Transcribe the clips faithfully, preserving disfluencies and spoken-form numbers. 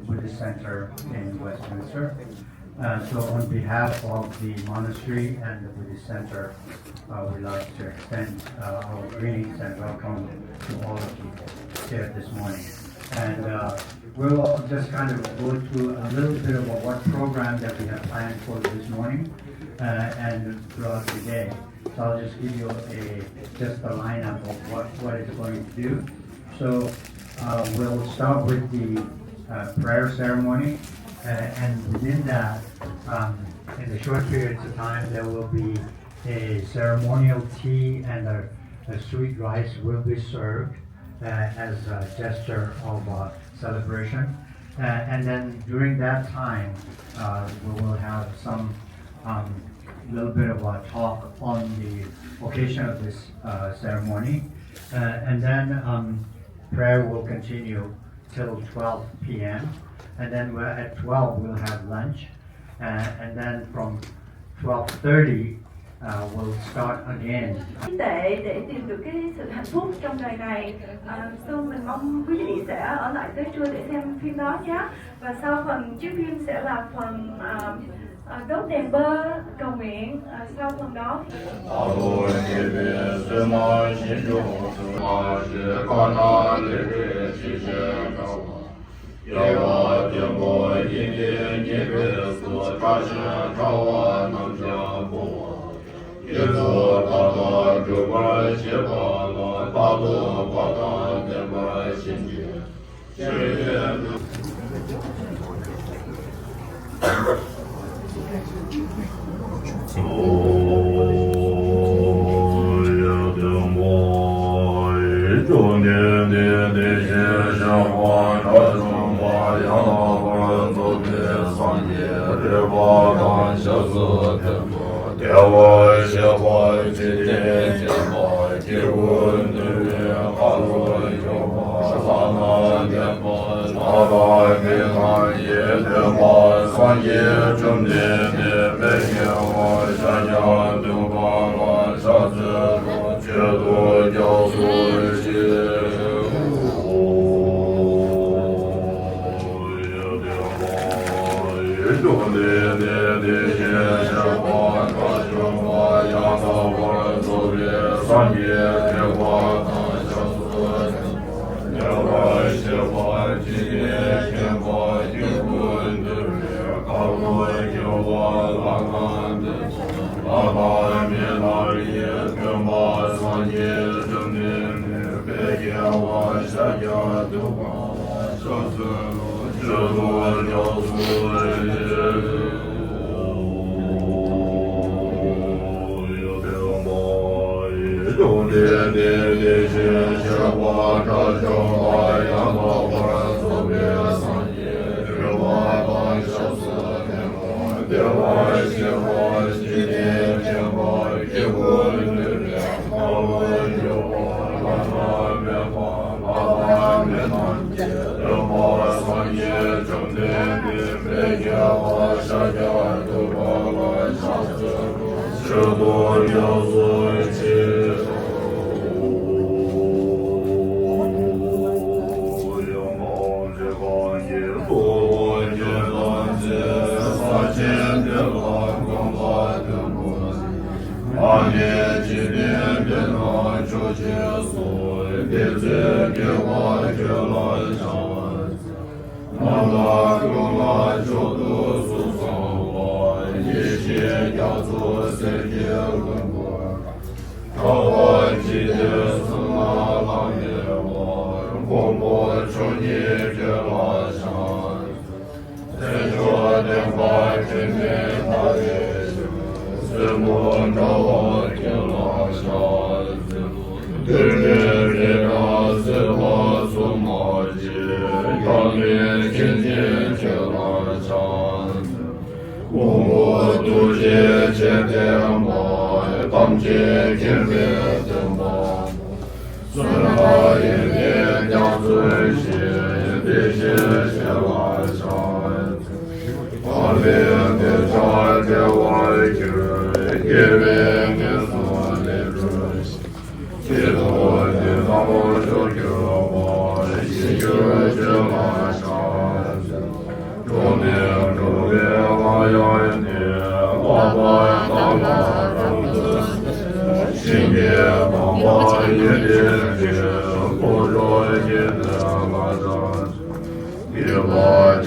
Buddhist Center in Westminster. Uh, so on behalf of the monastery and the Buddhist Center, uh, we'd like to extend, uh, our greetings and welcome to all of you here this morning. And, uh, we'll just kind of go through a little bit of what program that we have planned for this morning, uh, and throughout the day. So I'll just give you a, just a lineup of what, what it's going to do. So, uh, we'll start with the, uh, prayer ceremony, uh, and within that, um, in the short periods of time, there will be a ceremonial tea and a, a sweet rice will be served, uh, as a gesture of, uh, celebration. Uh, and then during that time, uh, we will have some, um, little bit of a talk on the occasion of this, uh, ceremony. Uh, and then, um, prayer will continue till twelve p m. And then we're, at twelve, we'll have lunch. Uh, and then from twelve thirty, uh, we'll start again. Tệ để tìm được cái sự hạnh phúc trong đời này. À, so mình mong quý vị sẽ ở lại tới chùa để xem phim đó nhé. Và sau phần chiếu phim sẽ là phần, à, à, đốt đèn bơ cầu nguyện, à, sau phần đó.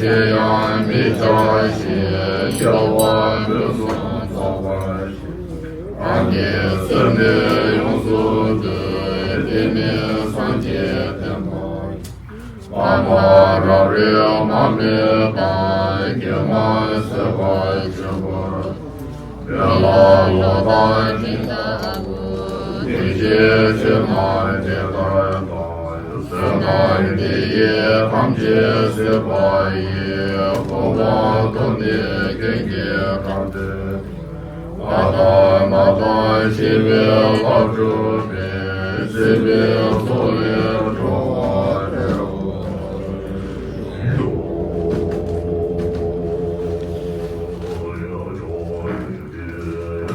ཡང་མི་བྱ་ཞིང་། སྐྱེ་བ་ཕུན་སུམ་ཚོགས་པར་སྤྱད། རང་གི་སེམས་ནི་ཡོངས་སུ་འདུལ། དེ་ནི་སངས་རྒྱས་བསྟན་པ་ཡིན། ཕ་མ་རབ་རིབ་མ་སྨད་དང་། སྐྱེས་མ་ཟད་པ་ཆོས་སྐུར་སྟོན། དཔེ་ལ་ལོ་དང་སྤྲིན་ལྟ་བུ། ཐུགས་རྗེ་ཆེ་ན་དེ་ལྟར་བསྟན། བསོད་ནམས་འདི་ཡིས་ཐམས་ཅད་གཟིགས་པ་ཡི། གོ་འཕང་ཐོབ་ནས་སྐྱོན་གྱིས་བྲལ་ཏེ། ལྷ་དང་ལྷ་དང་ཞི་བའི་ལྷ་སྒྲུབ་པའི། སྲིད་པའི་མཚོ་ལས་འགྲོ་བ་སྒྲོལ།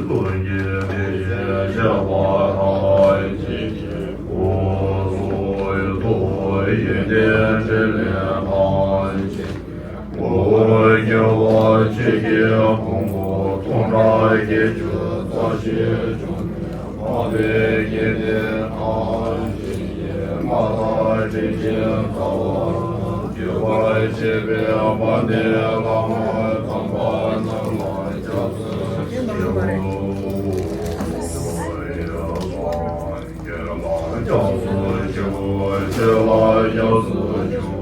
ལྷུན་གྱིས་མི་ཕྱེད་ཤེས་པ་ཐམས་ཅད་ཀྱིས། སྐུ་གསུང་ཐུགས་ཡོན་ཏན་ཕྲིན་ལས་ཐམས་ཅད། ངོ་བོ་རྒྱལ་བ་ཆོས་ཀྱི་ཕུང་པོ། སྟོང་ཕྲག་བརྒྱད་ཅུ་རྩ་བཞིའི་འབྱུང་གནས། འཕགས་པའི་དགེ་འདུན་ཐམས་ཅད་ཀྱིས། མངའ་བདག་དྲིན་ཅན་རྩ་བ་རང་། བསྐྱོད་པར་བྱེད་པའི་དཔལ་ལྡན་ལྷ་མོ་དམ་པ་རྣམས་ལ་སྐྱབས་སུ་མཆིའོ། སངས་རྒྱས་ལ་སྐྱབས་སུ་མཆིའོ། ཆོས་ལ་སྐྱབས་སུ་མཆིའོ།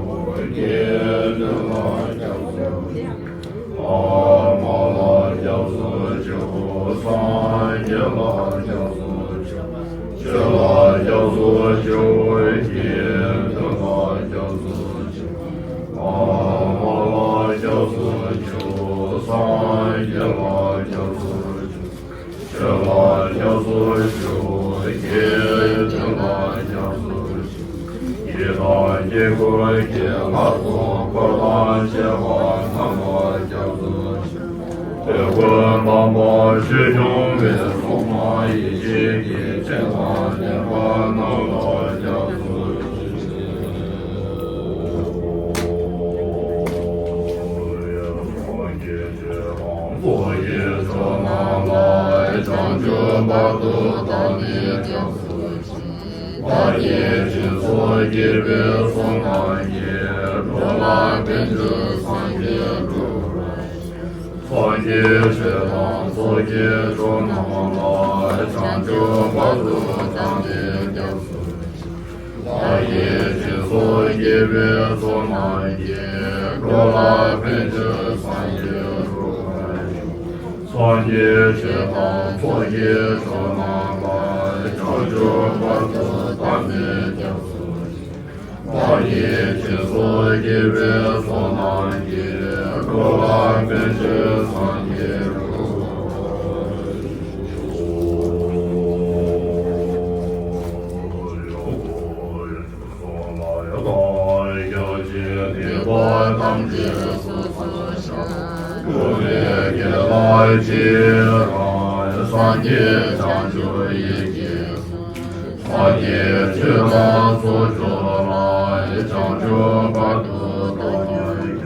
དགེ་འདུན་ལ་སྐྱབས་སུ་མཆིའོ། ཨ་མ་ལ་སྐྱབས་སུ་མཆིའོ། སངས་རྒྱས་ལ་སྐྱབས་སུ་མཆིའོ། ཆོས་ལ་སྐྱབས་སུ་མཆིའོ། དགེ་འདུན་ལ་སྐྱབས་སུ་མཆིའོ། ཨ་མ་ལ་སྐྱབས་སུ་མཆིའོ། སངས་རྒྱས་ལ་སྐྱབས་སུ་མཆིའོ། ཆོས་ལ་སྐྱབས་སུ་མཆིའོ། དགེ་འདུན་ལ་སྐྱབས་སུ་མཆིའོ། ཡི་དམ་དཀྱིལ་འཁོར་གྱི་ལྷ་ཚོགས། འཁོར་དང་བཅས་པ་རྣམས་ལ་སྐྱབས་སུ་མཆིའོ། དེ་ཀུན་དམ་པ་ཆོས་སྐྱོང་བའི་སྲུང་མ་ཡེ་ཤེས་ཀྱི་སྤྱན་དང་ལྡན་པ་རྣམས་ལ་སྐྱབས་སུ་མཆིའོ། ཚོགས་ཀྱི་མཆོག་རྣམས་ལ། བྱང་ཆུབ་བར་དུ་བདག་ནི་སྐྱབས་སུ་མཆི། བདག་གིས་སྦྱིན་སོགས་བགྱིས་པའི་ཚོགས་རྣམས་ཀྱིས། འགྲོ་ལ་ཕན་ཕྱིར་སངས་རྒྱས་འགྲུབ་པར་ཤོག། ཚོགས་ཀྱི་མཆོག་དང་ཚོགས་ཀྱི་མཆོག་རྣམས་ལ། བྱང་ཆུབ་བར་དུ་བདག་ནི་སྐྱབས་སུ་མཆི། བདག་གིས་སྦྱིན་སོགས་བགྱིས་པའི་ཚོགས་རྣམས་ཀྱིས། འགྲོ་ལ་ཕན་ཕྱིར་སངས་རྒྱས་འགྲུབ་པར་ཤོག། ཚོགས་ཀྱི་མཆོག་དང་ཚོགས་ཀྱི་མཆོག་རྣམས་ལ། བྱང་ཆུབ་བར་དུ་བདག་ནི་སྐྱབས་སུ་མཆི། བདག་གིས་སྦྱིན་སོགས་བགྱིས་པའི་ཚོགས་རྣམས་ཀྱིས། འགྲོ་ལ་ཕན་ཕྱིར་སངས་རྒྱས་འགྲུབ་པར་ཤོག། སོགས་ལ་ཡང་དག་སྐྱབས་མཆི། སྡིག་པ་ཐམས་ཅད་སོ་སོར་བཤགས། འགྲོ་བའི་དགེ་ལ་ཅི་ཡི་རང་། སངས་རྒྱས་བྱང་ཆུབ་ཡིད་ཀྱིས་བཟུང་། སངས་རྒྱས་ཆོས་དང་ཚོགས་མཆོག་ལ། བྱང་ཆུབ་བར་དུ་བདག་སྐྱབས།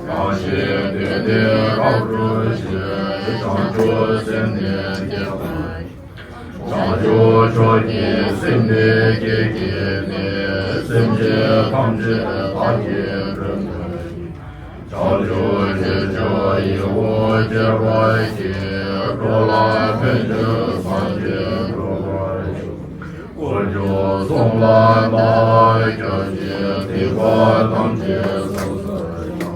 རང་གཞན་དོན་ནི་རབ་བསྒྲུབ་ཕྱིར། བྱང་ཆུབ་སེམས་ནི་བསྐྱེད་པར་བྱ། བྱང་ཆུབ་མཆོག་གི་སེམས་ནི་བསྐྱེད་བགྱིས་ནས། སེམས་ཅན་ཐམས་ཅད་བདག་གིས་མགྲོན་དུ་བསྐྱལ། བྱང་ཆུབ་རྗེས་འཇུག་ཡིད་འོང་སྤྱད་པར་བགྱི། འགྲོ་ལ་ཕན་ཕྱིར་སངས་རྒྱས་འགྲུབ་པར་ཤོག། དཀོན་མཆོག་གསུམ་ལ་བདག་སྐྱབས་མཆི། སྡིག་པ་ཐམས་ཅད་སོ་སོར་བཤགས།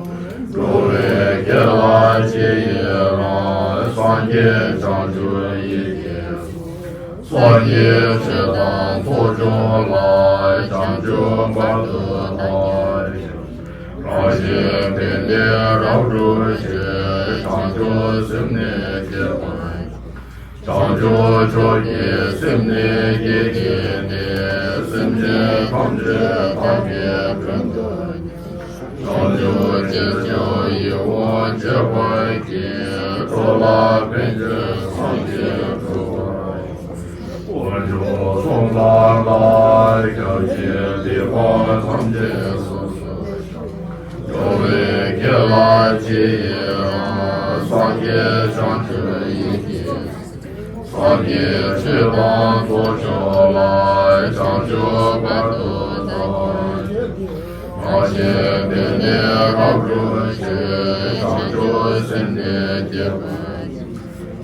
འགྲོ་བའི་དགེ་ལ་ཅི་ཡི་རང་། སངས་རྒྱས་བྱང་ཆུབ་ཡིད་ཀྱིས་བཟུང་། སངས་རྒྱས་ཆོས་དང་ཚོགས་མཆོག་ལ། བྱང་ཆུབ་བར་དུ་བདག་སྐྱབས། རང་གཞན་དོན་ནི་རབ་བསྒྲུབ་ཕྱིར། བྱང་ཆུབ་སེམས་ནི་བསྐྱེད་པར། བྱང་ཆུབ་མཆོག་གི་སེམས་ནི་བསྐྱེད་བགྱིས་ནས། སེམས་ཅན་ཐམས་ཅད་བདག་གིས་མགྲོན་དུ་བསྐྱལ། བྱང་ཆུབ་རྗེས་འཇུག་ཡིད་འོང་སྤྱད་པར་བགྱི། འགྲོ་ལ་ཕན་ཕྱིར་སངས་རྒྱས་འགྲུབ་པར་ཤོག། དཀོན་མཆོག་གསུམ་ལ་བདག་སྐྱབས་མཆི། སྡིག་པ་ཐམས་ཅད་སོ་སོར་བཤགས། འགྲོ་བའི་དགེ་ལ་ཅི་ཡི་རང་། སངས་རྒྱས་བྱང་ཆུབ་ཡིད་ཀྱིས། སངས་རྒྱས་ཆོས་དང་ཚོགས་མཆོག་ལ། བྱང་ཆུབ་བར་དུ་བདག་སྐྱབས། རང་ ཞེས་དེ་ནས་རབ་ཏུ་ཞུས། བྱང་ཆུབ་སེམས་ནི་བསྐྱེད་པར་བྱ།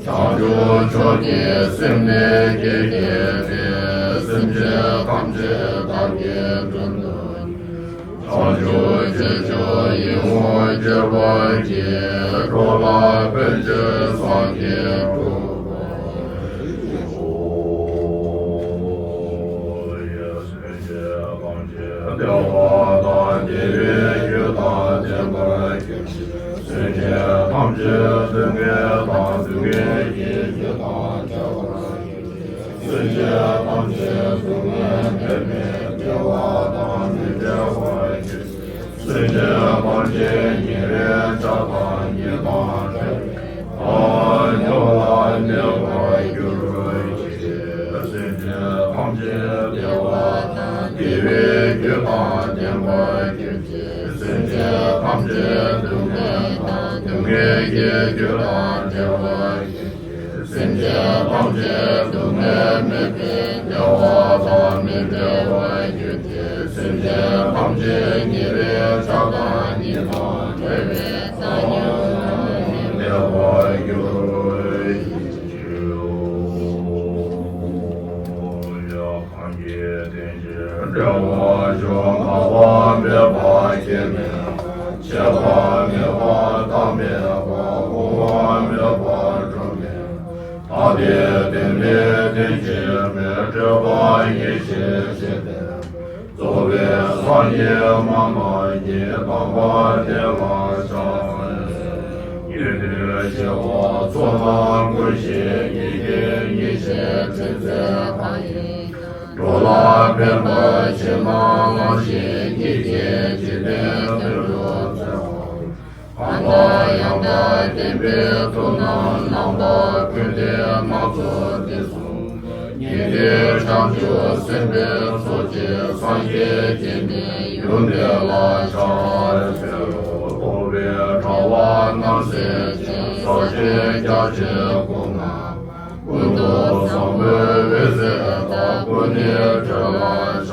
བྱང་ཆུབ་མཆོག་གི་སེམས་ནི་བསྐྱེད་བགྱིས་ཏེ། སེམས་ཅན་ཐམས་ཅད་བདག་གིས་མགྲོན་དུ་བྱ། བྱང་ཆུབ་ཆོས་མཆོག་ཡིད་འོང་སྤྱད་པར་བགྱི། འགྲོ་ལ་ཕན་ཕྱིར་སངས་རྒྱས་འགྲུབ་པར་ཤོག། སེམས་ཅན་ཐམས་ཅད་བདེ་བ་དང་བདེ་བའི་རྒྱུ་དང་ལྡན་པར་གྱུར་ཅིག། སེམས་ཅན་ཐམས་ཅད་སྡུག་བསྔལ་དང་སྡུག་བསྔལ་གྱི་རྒྱུ་དང་བྲལ་བར་གྱུར་ཅིག། སེམས་ཅན་ཐམས་ཅད་སྡུག་བསྔལ་མེད་པའི་བདེ་བ་དང་མི་འབྲལ་བར་གྱུར་ཅིག། སེམས་ཅན་ཐམས་ཅད་ཉེ་བའི་ཆགས་སྡང་གཉིས་དང་བྲལ་བའི་ཐར་པ་ལ་གནས་པར་གྱུར་ཅིག། སེམས་ཅན་ཐམས་ཅད་བདེ་བ་དང་བདེ་བའི་རྒྱུ་དང་ལྡན་པར་གྱུར་ཅིག། སེམས་ཅན་ཐམས་ཅད་སྡུག་བསྔལ་དང་སྡུག་བསྔལ་གྱི་རྒྱུ་དང་བྲལ་བར་གྱུར་ཅིག། སེམས་ཅན་ཐམས་ཅད་སྡུག་བསྔལ་མེད་པའི་བདེ་བ་དང་མི་འབྲལ་བར་གྱུར་ཅིག། སེམས་ཅན་ཐམས་ཅད་ཉེ་བའི་ཆགས་སྡང་གཉིས་དང་བྲལ་བའི་ས་མྱུག་ཏུ་གནས་པར་གྱུར་ཅིག། གང་གིས་དེ་བཞིན་བསྒྲལ་བར་ཤོག། འགག་པ་མེད་པ་སྐྱེ་མེད་པ། ཆད་པ་མེད་པ་རྟག་མེད་པ། འོང་བ་མེད་པ་འགྲོ་མེད་པ། ཐ་དད་བདེན་མེད་རྟེན་ཅན་མེད། སྤྲོས་པ་ཡེ་ཤེས་ཞི་བདེ། རྫོགས་པའི་སངས་རྒྱས་མ་རྣམས་ཀྱིས། དམ་པ་དེ་ལ་ཕྱག་འཚལ་ལོ། ཉན་ཐོས་ཞི་བ་ཚོགས་རྣམས་བསྐུལ་ཞིང་། ཉིད་ཀྱིས་ཉིད་བཞིན་དྲིན་ཅན་གང་ཡིན་ཀྱང་། འགྲོ་ལ་ཕན་པར་བྱེད་པ་ལ་བསླང་ཞིང་། ཉིད་ཀྱིས་འཇིག་རྟེན་དོན་དུ་མཛད་པ། གང་དག་ཡང་དག་བསྟན་པའི་ཚོགས་རྣམས། རྣམ་པ་ཀུན་ལྡན་སྣ་ཚོགས་འདི་གསུངས་པ། ཉན་ཐོས་བྱང་ཆུབ་སེམས་དཔའི་ཚོགས་ཀྱིས། སངས་རྒྱས་བསྐྱེད་པའི་ཡོན་ཏན་ལ་ཕྱག་འཚལ་ལོ། རྟོག་པའི་དྲ་བ་རྣམས་སེལ་ཞིང་། ཟབ་ཅིང་རྒྱ་ཆེའི་སྒོ་ལྔ། ཀུན་ཏུ་བཟང་པོའི་འོད་ཟེར་དག །ཀུན་ནས་སྤྲོས་པར་བྱ་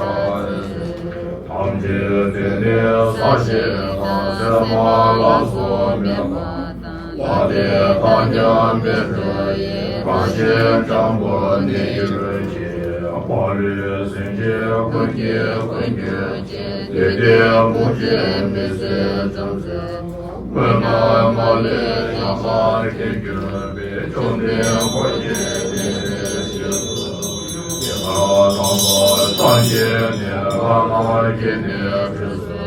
ཞིང་། ཐམས་ཅད་དེ་ནས་གཟིགས་ཤིང་དག །མཚན་མ་ལ་སོགས་མེད་པ་དང་། ལྷ་དེ་དག་ཀྱང་མི་སྐྲག་ཡི། རང་བཞིན་སྤྱང་པོ་ནི་ཡིན་གྱི། དཔའ་བོས་ཟིན་བྲིས་ཀུན་གྱིས་ཀུན་གྱུར་ཅིང་། བདུད་སྡེ་དཔུང་བཅས་མི་བཟོད་ཅུང་ཟད། དངོས་རྣམས་མ་ལུས་ཡང་དག་མཁྱེན་གྱུར་པའི། བཅོམ་ལྡན་འཁོར་བཅས་བསྟན་པའི་ཕྱིར་དུ། ཡི་དམ་དམ་པ་སངས་རྒྱས་ནས། ལྷ་དང་བརྒྱུད་ནས་སུ་དག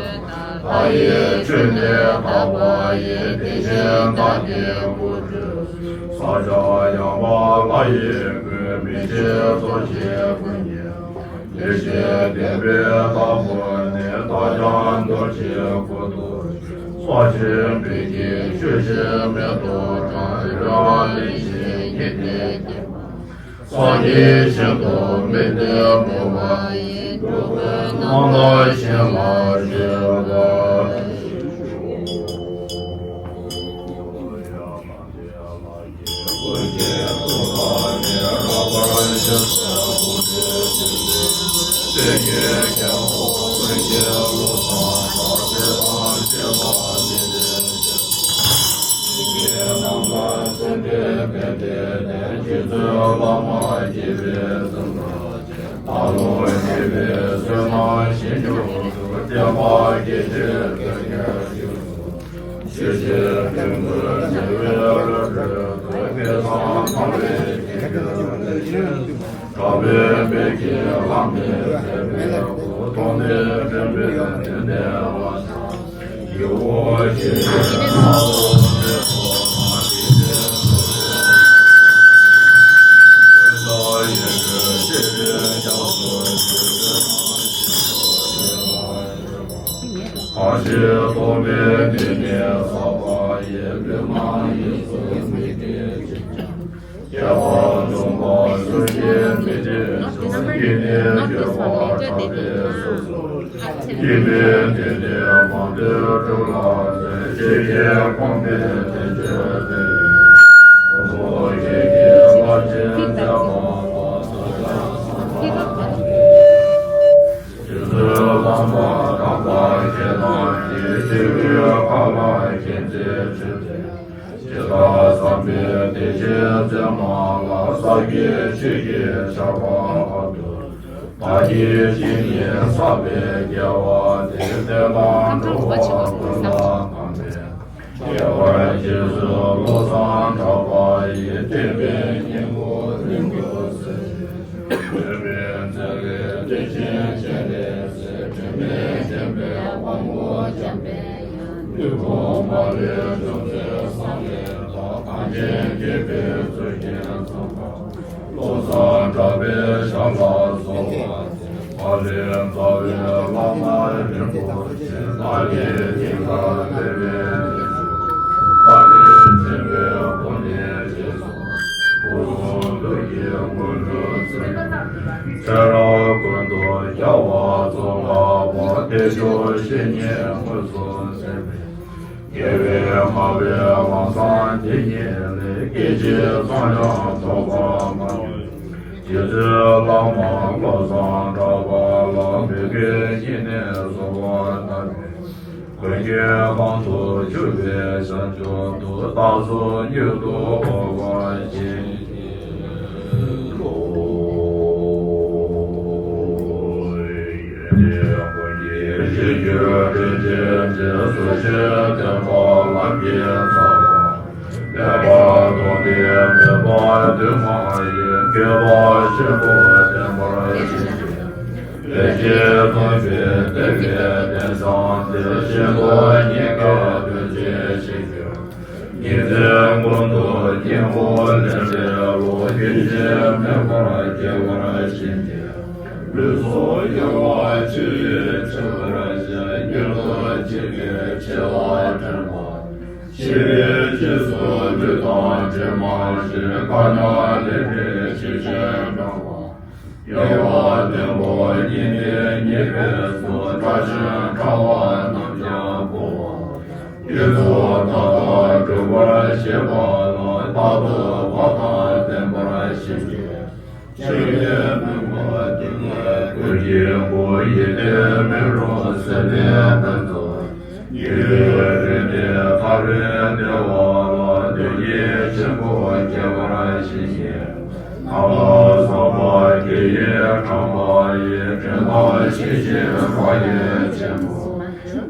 །ལྷ་ཡི་ཆོས་ནི་དག་པ་ཡི། དེ་བཞིན་བདག་གིས་སྐུ་བགྲོད། ཕྱག་རྒྱ་ཡངས་པ་ལྷ་ཡི་སྐུ། མི་ཕྱེད་རྫོགས་བྱེད་སྐུ་བརྙེས། ལེགས་བཤད་ལྡན་པའི་བདག་པོ་ནི། བདག་ཀྱང་རྡོ་རྗེའི་སྐུ་རྡོ་རྗེ། རྩ་ཆེན་བོད་ཀྱི་ཆོས་བཞིན་མེ་ཏོག་བཀྲ། རོལ་པ་ལན་ཅིག་ཉིད་ནས་བརྒྱན་པ། སངས་རྒྱས་ཞིང་དུ་མི་སྟོན་མོས་པ་ཡིས། འགྲོ་ཀུན་རྣམ་དག་ཞིང་ལ་སྤྱོད་པར་ཤོག། གང་ཞིག་རྟོག་མེད་དེ་ཉིད་བསགས་པ་ཡི། ལུས་ངག་ཡིད་གསུམ་མི་སྐྱེ་ཕྱིར། སྐྱེ་བ་འཇོམས་པ་གསོད་བྱེད་མི་བདེ་ཞིང་། སྐྱེ་གནས་འགྱུར་བ་དྲག་པས་སོ་སོར་འབྱེད། སྐྱེ་མེད་དེ་ཉིད་མ་ལུས་གྲོལ་ལ་མཛད། ཇི་སྐད་དགོངས་པའི་དོན་བྱེད་པའི། ཕུང་པོ་ཁྱེད་ཀྱིས་རླབས་ཆེན་མཛད་པ་དང་། རྗེ་བཙུན་དམ་པ་དམ་པ་ ཞེས་དང་ཞེས་བྱ་བའི་ཁ་ལ་མཁྱེན་བརྩེ་ཆེ། ཇི་ལྟར་བསམ་པའི་བདེ་ཆེན་མཚན་མ་ལ། ས་གའི་ཆོས་ཀྱི་ཆར་པ་ཨ་ཏུ། བདག་གིས་ཇི་སྙེད་བསགས་པའི་དགེ་བ་དེ། བསྟན་དང་འགྲོ་བ་ཀུན་ལ་གང་བས། ཁྱད་པར་རྗེས་སུ་བློ་བཟང་གྲགས་པ་ཡིས། བསྟན་པའི་སྙིང་པོ་ལྷུན་གྱིས་གསལ་བྱེད་ཅིང་། འདོད་པའི་མཛད་པའི་བདེ་ཆེན་སྤྱན་རས་གཟིགས། དྲི་མེད་བརྒྱན་པའི་དབང་པོ་འཇམ་པའི་དབྱངས། བདུད་དཔུང་མ་ལུས་འཇོམས་མཛད་གསང་བའི་བདག། གངས་ཅན་བསྐལ་པའི་གཙུག་རྒྱན་ཚོགས་པ། བློ་བཟང་གྲགས་པའི་ཞབས་ལ་གསོལ་བ་འདེབས། ཏཱ་ལའི་རྩ་བའི་བླ་མ་རིན་པོ་ཆེ། ཏཱ་ལའི་གདིང་དཀར་སྤེལ་བའི་རིགས་སུ། ཏཱ་ལའི་ཆེན་པོའི་དགོངས་གནད་རྗེས་སུ། སྐུ་གསུང་ཐུགས་ཀྱི་མགོན་པོ་ཚུལ་ཁྲིམས། ཚེ་རབས་ཀུན་ཏུ་རྒྱལ་བ་རྫོགས་བདག་པོ། བདེ་མཆོག་བཤེས་གཉེན་དངོས་སུ་མཛད་པའི། རྒྱལ་བའི་བསྔགས་པའི་ལམ་བཟང་དེ་ཉིད་ལས། སྐད་ཅིག་ཙམ་ཡང་ལྡོག་པར་མ་གྱུར། རྗེ་བཙུན་བླ་མ་བློ་བཟང་གྲགས་པ་ལ། མོས་གུས་སྙིང་ནས་གསོལ་བ་བཏབ་པས། མགོན་ཁྱོད་དབང་དུ་གྱུར་པའི་བྱང་ཆུབ་ཏུ། རྟག་ཏུ་མྱུར་དུ་འོང་བར་བྱིན་གྱིས་རློབས། ཡོན་ཏན་ཀུན་གྱི་གཞིར་གྱུར་དྲིན་ཅན་རྗེ། ཟུར་ཞིག་བསྟན་པ་ལམ་གྱི་རྩ་བ། མེད་པར་མཐོང་སྟེ་མོས་པ་འདུན་མ་ཡིས། མཁས་པ་ཆེན་པོ་བསྟེན་པར་བྱིན་གྱིས། ལས་ཀྱི་ཐོག་ཏུ་བསྟན་པའི་རྟེན་བཟང་དེ། ཤིན་ཏུ་སྙིང་གའི་དོན་ཆེན་ཞིག་གྱུར། ཉིན་མཚན་ཀུན་ཏུ་སྙིང་པོ་ལེན་པའི་བློ། རྒྱུན་ཆད་མེད་པར་སྐྱེ་བར་བྱིན་གྱིས། ལུས་སྲོག་གཡོ་བ་ཆུ་ཡིས་འཁྱིལ་བར་བྱེད། མྱུར་དུ་འཆི་བའི་འཆི་བ་བྲལ་བ། འཆི་བའི་རྗེས་སུ་ལུས་དང་གྲིབ་མ་ཞིག། བཀའ་རྙིང་ལེགས་པའི་ཆོས་ཅན་འདྲ་བ། དགེ་བ་བདུན་པོ་གཉིས་ལྡན་ཉེས་པའི་ཚོགས། ཕྲ་ཞིང་ཕྲ་བ་རྣམས་ཀྱང་སྤོང་བ། དེ་ཚོགས་མཐའ་དག་སྒྲུབ་པར་བྱེད་པ་ལ། རྟག་ཏུ་བ་དན་བསྟེན་པར་བྱིན་གྱིས། ཆོས་ཀྱི་མུན་པ་སྟོང་ལ་ཀུན་གྱི་སྐུ། ཡིད་བརྟན་མི་རུང་སྲིད་པའི་ཕན་ཚུན། ཡུལ་རིགས་ཏེ་ཐར་པའི་བདེ་བ་ལ། དོན་གྱི་ཆེན་པོ་སྐྱེ་བར་བྱིན་གྱིས། ནམ་མཁའ་སོགས་པ་བརྒྱ་ཡིས་དྲངས་པ་ཡི། དྲན་དང་ཤེས་བཞིན་བག་ཡོད་ཆེན་པོ།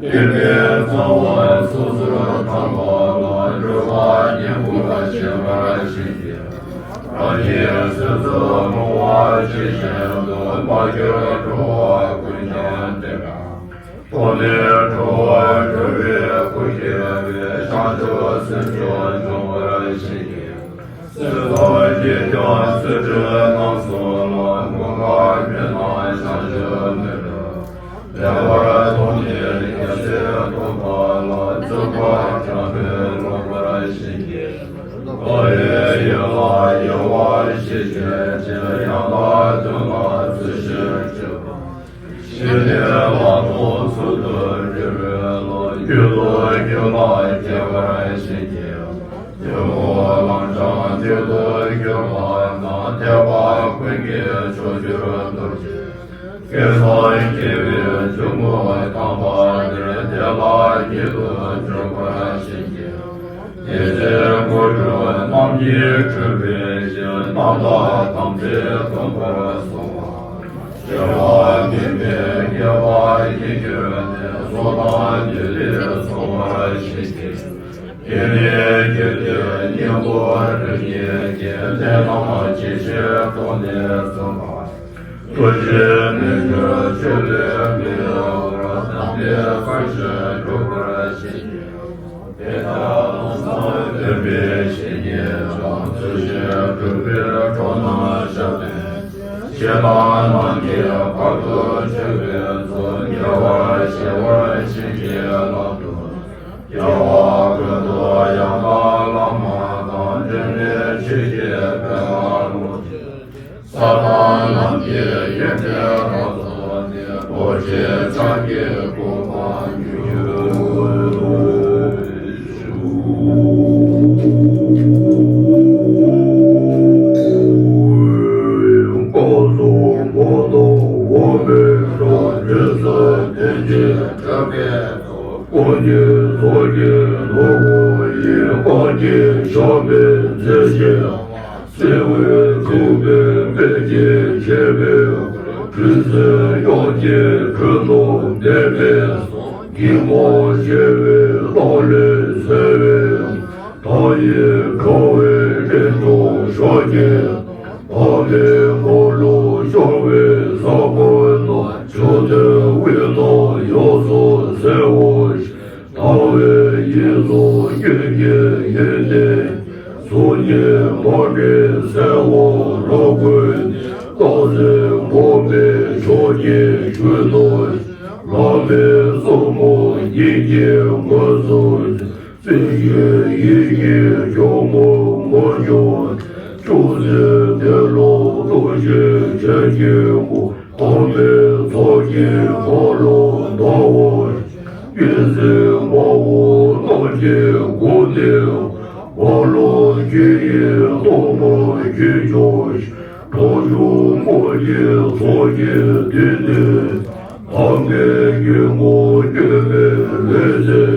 བསྟན་པའི་རྩ་བ་སོ་སོར་ཐར་པ་ལ། སྒྲུབ་པ་སྙིང་པོ་བྱེད་པར་བྱིན་གྱིས། རང་གི་སེམས་སུ་བསྔོ་བ་ཇི་བཞིན་དུ། མ་གྱུར་འགྲོ་བ་ཀུན་ཀྱང་བདེ་དང་། ཐོབ་ནས་འགྲོ་བ་སྒྲོལ་བའི་སྐུ། སྐྱེ་བའི་བྱང་ཆུབ་སེམས་མཆོག་འབྱོངས་པར་བྱིན་གྱིས། སེམས་ཙམ་གྱིས་ཀྱང་ཚུལ་ཁྲིམས་རྣམ་གསུམ་ལ། མངོན་པར་མི་སྣང་བྱང་ཆུབ་མི་འགྲོ། མེད་པར་མཐོང་ནས་རྒྱལ་སྲས་སྟོན་པ་ལ། བརྩོན་པ་བརྐྱངས་པས་རློམ་པར་བྱིན་གྱིས། བདག་ཡི་ཡིད་ལ་ཡལ་བར་བྱེད་བྱེད་ཅིང་། ཡང་དག་དོན་ལ་བརྩོན་ཤིང་སྤྱོད་པ། ཞི་བདེ་ལ་སོགས་ཚུལ་དུ་འགྲུབ་པའི་བློ། རྒྱུད་དུ་རྒྱུད་ལ་སྐྱེ་བར་བྱིན་གྱིས། ཐུན་མོང་ལམ་སྦྱངས་རྒྱུད་དུ་གྱུར་པ་དང་། ཐེག་པ་ཀུན་གྱི་མཆོག་གྱུར་རྡོ་རྗེ། སྐལ་བཟང་སྐྱེ་བོའི་འཇུག་ངོགས་དམ་པ་དེར། བདེ་བླག་ཉིད་དུ་འཇུག་པར་བྱིན་གྱིས། དེ་ཚེ་འཁོར་དུ་རྣམ་གཉིས་འཁྲུལ་པའི་གཞི། རྣམ་དག་དམ་ཚིག་སྟོང་པར་སོང་བ། སྐྱེ་བ་མེད་པའི་དགེ་བ་ཡིད་བསྐྱོད་ནས། གསོལ་དང་འདུས་ཏེ་གསོལ་བར་བྱིན་གྱིས། དེ་ནས་རྒྱུད་སྡེའི་སྙིང་པོ་རིམ་གཉིས་ཀྱི། གནད་རྣམས་ཇི་ཆེར་རྟོགས་ནས་གསུངས་པ། ཐུགས་རྗེའི་རྣལ་འབྱོར་ཆུ་ལས་མི་གཡོ་བར། དམ་པའི་བཀའ་བཞིན་སྒྲུབ་པར་བྱིན་གྱིས། དེ་ལྟར་ལམ་བཟང་སྟོན་པའི་བཤེས་གཉེན་དང་། ཚུལ་བཞིན་སྒྲུབ་པའི་གྲོགས་རྣམས་ཞབས་བརྟན། ཞེ་སྡང་ནམ་མཁའི་བར་དུ་ཆོད་པའི་ཚུལ། དགེ་བ་ཞི་བར་བྱིན་གྱིས་བརླབ་ཏུ། རྒྱལ་བ་ཀུན་ཏུ་ཡང་དག་བླ་མ་དང་། འབྲལ་མེད་ཆོས་ཀྱི་དཔལ་ལ་རོལ་ཏེ། ས་དང་ལམ་གྱི་ཡོན་ཏན་རབ་རྫོགས་ནས། རྡོ་རྗེ་འཆང་གི་གོ་འཕང་མྱུར་ཞུ། སྐུ་གསུང་འོད་དང་འོག་མིན་འགྲོ། དུས་གསུམ་དོན་གྱི་གྲགས་པའི་ ཀྱི་ཞབས་པད་མཛེས་ཤིང་། བརྩེ་བའི་འཁྲུངས་པའི་དཔལ་གྱི་བྱེད་པའི། སྤྲིན་ཚེ་གཡོག་གི་དྲོད་ནུབ་འདས་པའི། སྒེག་མོ་བྱེ་བའི་ལག་ལེན་གསལ་བའི། མཐའ་ཡས་དྲོ་བའི་སྤྲིན་ཕྱོགས་ཞོགས་ཀྱི། ཕ་མའི་མོ་ལུག་ཤོར་བའི་ས་ཁོངས་ན། ཆུ་ཐིགས་དབུས་ན་ཡོངས་སུ་གསལ་བ་བཞིན། ལྟ་བའི་ཡིད་གསུམ་སྐྱོད་ཀྱི་ཡུལ་ནི། གཟུགས་བརྙན་མ་འདྲེས་གསལ་བ་རབ་བཀོད་ནས། སྟག་གཟིག་འབུམ་པའི་ཕྱོགས་ཀྱི་ཤུལ་དུ། བླ་མའི་གཟུགས་མོ་ཉིད་ཀྱིས་ངོས་སུ། བརྩེ་ཞིང་ཡིད་ཀྱི་ཇོ་མོ་ངོས་བྱུང་། ཅུང་ཟད་དེ་ལ་ལྟོས་ཤིང་ཆེར་སྐྱེས་པོ། དམ་པའི་ཚོགས་ཀྱི་འཁོར་ལོ་བརྡལ་བ། གཡས་གཟིགས་དམར་པོ་གནམ་གྱི་མགོ་ནས། མ་ལུས་ཆུ་ཡི་སྟོང་པ་རྒྱུན་སྐྱོང་ཞིང་། གྲོགས་བཅས་དངོས་ཀྱི་ཚོགས་ཀྱིས་མདུན་དུ། ལྷ་ཁང་གི་ངོ་བསྟོད་པའི་འོད་ཟེར་གྱིས།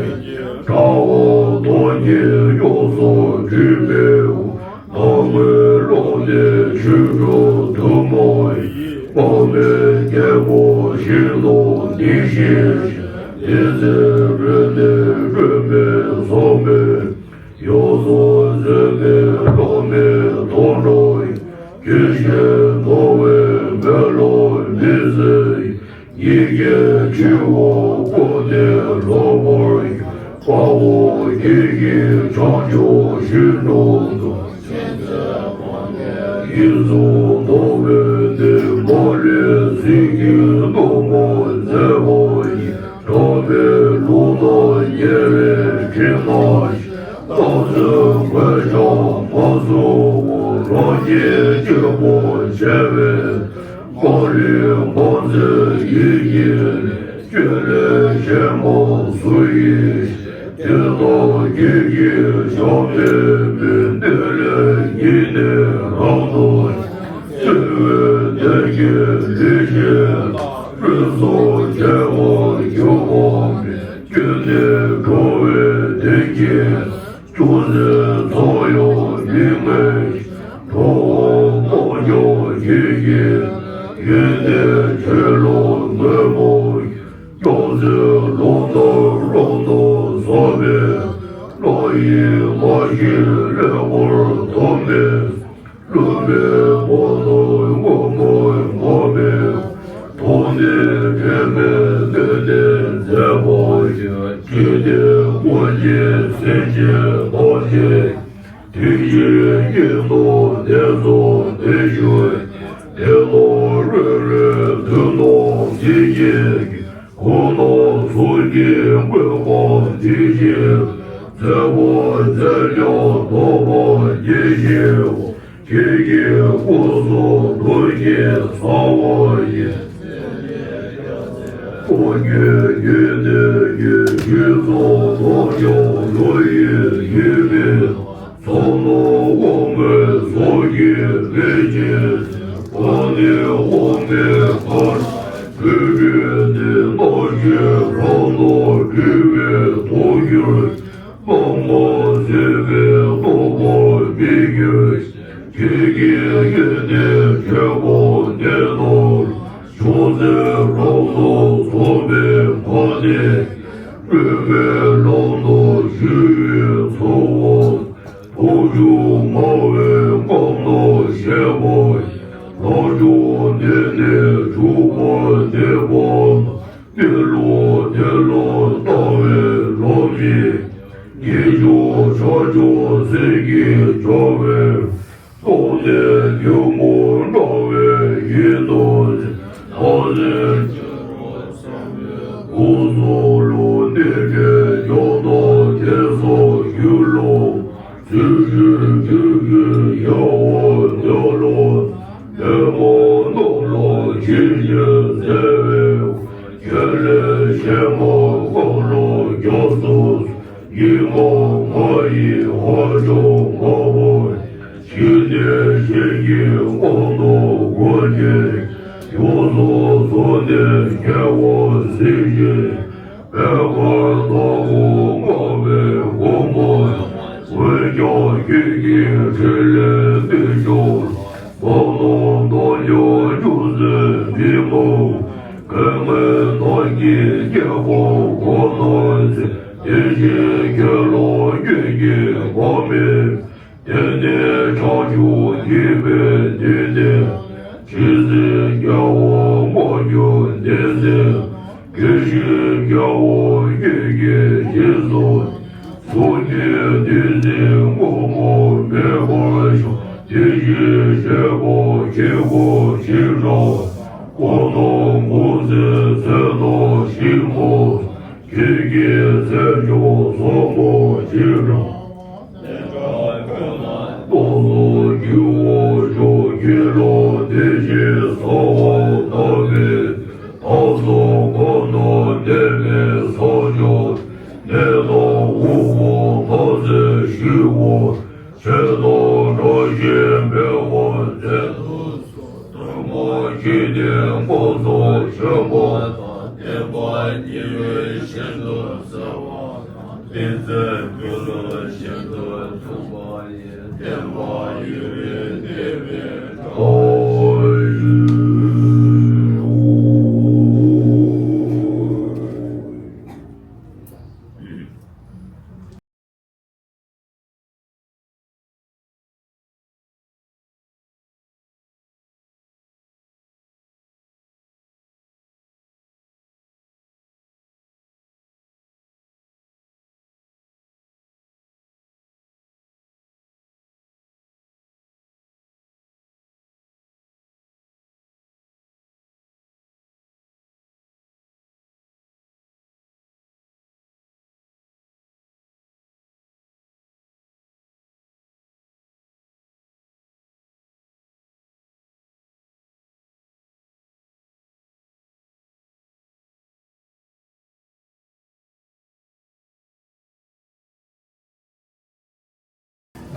དགྲ་བོ་གདོང་གི་གཡོ་སོགས་འཁྲུད་པའི། ནག་མོའི་ཀློང་ནས་ཆོས་སྒྲོག་གཏུམ་མོ་ཡིས། དམག་མི་རྒྱལ་པོ་ཞིང་དུ་ལྡིང་ཞིང་། དེ་ཚེ་རོལ་ནས་སྒྲོན་མེ་བཟུང་བའི། ཡོངས་སུ་ཟིན་པའི་བླ་མའི་དམ་ལུས། ཆོས་བཞིན་འགྲོ་བའི་མེ་ལོང་མི་བཟད། ཉིད་ཀྱི་འཆི་འཕོ་བཀོད་ནས་ལྷུང་བར་འགྱུར། དཔའ་བོ་ཁྱེད་ཀྱིས་བྱང་ཆུབ་ཤིང་དྲུང་དུ། ཡིད་སུ་འདོར་བའི་ནི། མ་ལུས་ཟིལ་གྱིས་གཏུམ་མོ་མཛད་པ་ཡི། དགྲ་བོའི་ལུས་རྣམས་ཉེ་བའི་དྲི་ན་ཞིམ། སྟག་གཟིག་མགོན་ཞབས་མ་བཟུང་བར། རང་ཉིད་གཅིག་པུ་བྱས་པའི། མ་ལུས་མ་མཛད་ཡིད་ཀྱི་ལས། སྤྱོད་ལས་ཞན་མོ་སུ་ཡིས་ཤེས། དེ་དག་ཁྱེད་ཀྱི་ཞབས་ནས་མོས། གནས་ལས་ཉིད་ནི་རང་དུ་ཤར། བརྩེ་བའི་གཏེར་གྱི་ལུས་ཤིང་ལྷ། སྤྲིན་ཚོགས་བྱེ་བ་འགྱུར་བ་མེད། སྐྱོན་ནི་འགྲོ་བའི་གདོན་གྱིས། ཅུང་ཟད་ཚོར་ཡང་མི་མངའ་ཞིང་། གྲོགས་པོ་དམག་སྐྱོང་ཁྱེད་ཀྱི། ཡུལ་ནི་ཆོས་ལ་ངོ་མ་ཡིན། སྐྱོང་ཚེ་ལོ་ལྟར་རབ་ཏུ་བཟང་བའི། བློ་ཡིས་མ་ཞི་ལེགས་པར་འདོམས་པའི། བསླུ་མེད་ངོ་ནོར་ངོ་མ་ངོ་མེད། ཐོག་ནས་དྲན་མེད་གནོད་ནས་མཛད་པ་ཡི། ཅི་སྟེ་དངོས་ཀྱི་སེམས་ཅན་ཐམས་ཅད། དེ་བཞིན་ཉིད་དུ་གནས་སུ་གནས་གྱུར། དེ་ལ་རོལ་རོལ་དུས་དང་ཚིག་གི། གོང་ན་གསུང་གི་བཀོད་པ་འདི་བཞིན། མཛད་པ་མཛད་ཀྱང་ཐོབ་པ་ཉིད་ཞི་བ། ཁྱེད་ཀྱི་སྐུ་གསུང་ཐུགས་ཀྱི་གསང་བ་ཡིས། ཁོང་གི་རྒྱུད་ནས་ཀྱི་རྒྱུད་ཚོགས་ཐོབ་ཀྱང་བློ་ཡིས་ཡིད་མི་ཚོགས་ནོར་དབང་མོའི་ཚོགས་ཀྱིས་མི་ཉིད། ཁོང་ནི་དབང་མེད་མཁའ་སྤྲིན་ནི། རྣམ་ཤེས་རང་སྣང་སྤྲུལ་པའི་ཐོག་གྱུར། རྣམ་ལྔ་སྲིད་པའི་རྟོག་པ་མི་འགྱུར། ཁྱེད་ཀྱི་ཡོན་ཏན་ཆོད་པ་འདི་ལྟར། ཕྱོགས་འཛིན་རབ་ཏུ་འཛོམས་པའི་མ་ཎི། སྤྲོས་པའི་ལམ་དུ་ཞུགས་པའི་ཚོགས་དབང་། ཐུགས་རྒྱུད་མངའ་བའི་ཁམས་ན་གཤེགས་པ་ཡི། ལྷ་མཆོག་འདི་ནི་འཇུག་པ་ནི་བར་ན། གནས་ལུགས་དེ་ལ་ལྟ་བའི་ལམ་ཡིན། རྒྱལ་མཆོག་ཤཱཀྱ་སེང་གེ་སྦྱོར་བའི། ཐོག་ནས་ཐུན་མོང་འདྲ་བའི་ཡིད་དུ་ནི། ཐག་རིང་ཕྱི་རུ་བསམ་པའི་སྒོ་གསུམ་ལ། གནས་བརྟན་ཕྱོགས་དང་དེ་སོགས་རྒྱུད་ལ། ཚུལ་བཞིན་དུས་ཀྱི་ཡལ་བ་འདི་ལ། ནད་མང་རྣམས་ལ་ཇི་བཞིན་བརྩེ་བའི། ཁྱེད་ལས་གཞན་མ་གང་ལ་སྐྱབས་སུ། ཉི་མ་ང་ཡི་ཧ་ཅང་དགའ་བ། ཇི་སྙེད་གཞན་གྱི་དབང་དུ་བཀོད་ཅིང་། ཡོངས་སུ་བཟུང་ནས་རྒྱལ་བ་སྲིད་ཞིའི། པད་དཀར་ནག་པོ་དམར་པོའི་དབང་པོ། འོད་ ཁྱོད་ཀྱི་ཕྲིན་ལས་འདི་ཕྱོགས་མ་ནོར་དང་ཡང་ཉུང་ཟད་མི་མང་། གང་ངན་དག་གི་རྒྱལ་པོ་གོ་ནོར་ཚེ། དེ་བཞིན་ཁྱོད་ལ་ཁྱོད་ཀྱི་དགོངས་པའི། དེ་ནས་བྱང་ཆུབ་ཡིད་བདེ་ནས། ཇི་སྲིད་རྒྱལ་བ་མངའ་བདག་བདེ་གསལ། དེ་བཞིན་རྒྱལ་བ་ཁྱོད་ཀྱི་ཞལ་གསུང་། སངས་རྒྱས་བདེ་གསལ་ངོ་མ་མེད་པར་ཤོག་དེ་བཞིན་གཤེགས་པ་ཆེན་པོ་ཞི་དྲག་གོང་དང་གོང་ཚད་ཚད་དང་ཞིང་ཁམས། ཁྱོད་ཀྱི་མཚན་མཆོག་ཟབ་མོ་ཞི་དྲག་རྟོགས་སུ་འགྱུར་བར་ཤོག་ཁྱོད་ལ་དེ་བཞིན་གསོལ་བ་བཏབ་པས། ཐབས་སུ་གོམས་ན་བདེ་བའི་མཚམས་སྦྱོར། ནད་དང་དབུལ་ཕོངས་ཐམས་ཅད་ཞི་བར། ཆོས་དང་བྲམ་ཟེ་འཕེལ་བར་མཛད་དུ་གསོལ། སྟོན་པ་ཞི་བདེའི་གོ་འཕང་མཆོད་པ་དང་། བསྟན་པ་ཉི་འོད་བཞིན་དུ་གསལ་བ་དང་། ཏིང་འཛིན་མི་ལུས་བཞིན་དུ་འཁྲུངས་པ་ཡི། བསྟན་པ་ཡུན་རིང་བརྟན་པའི་གྲོགས།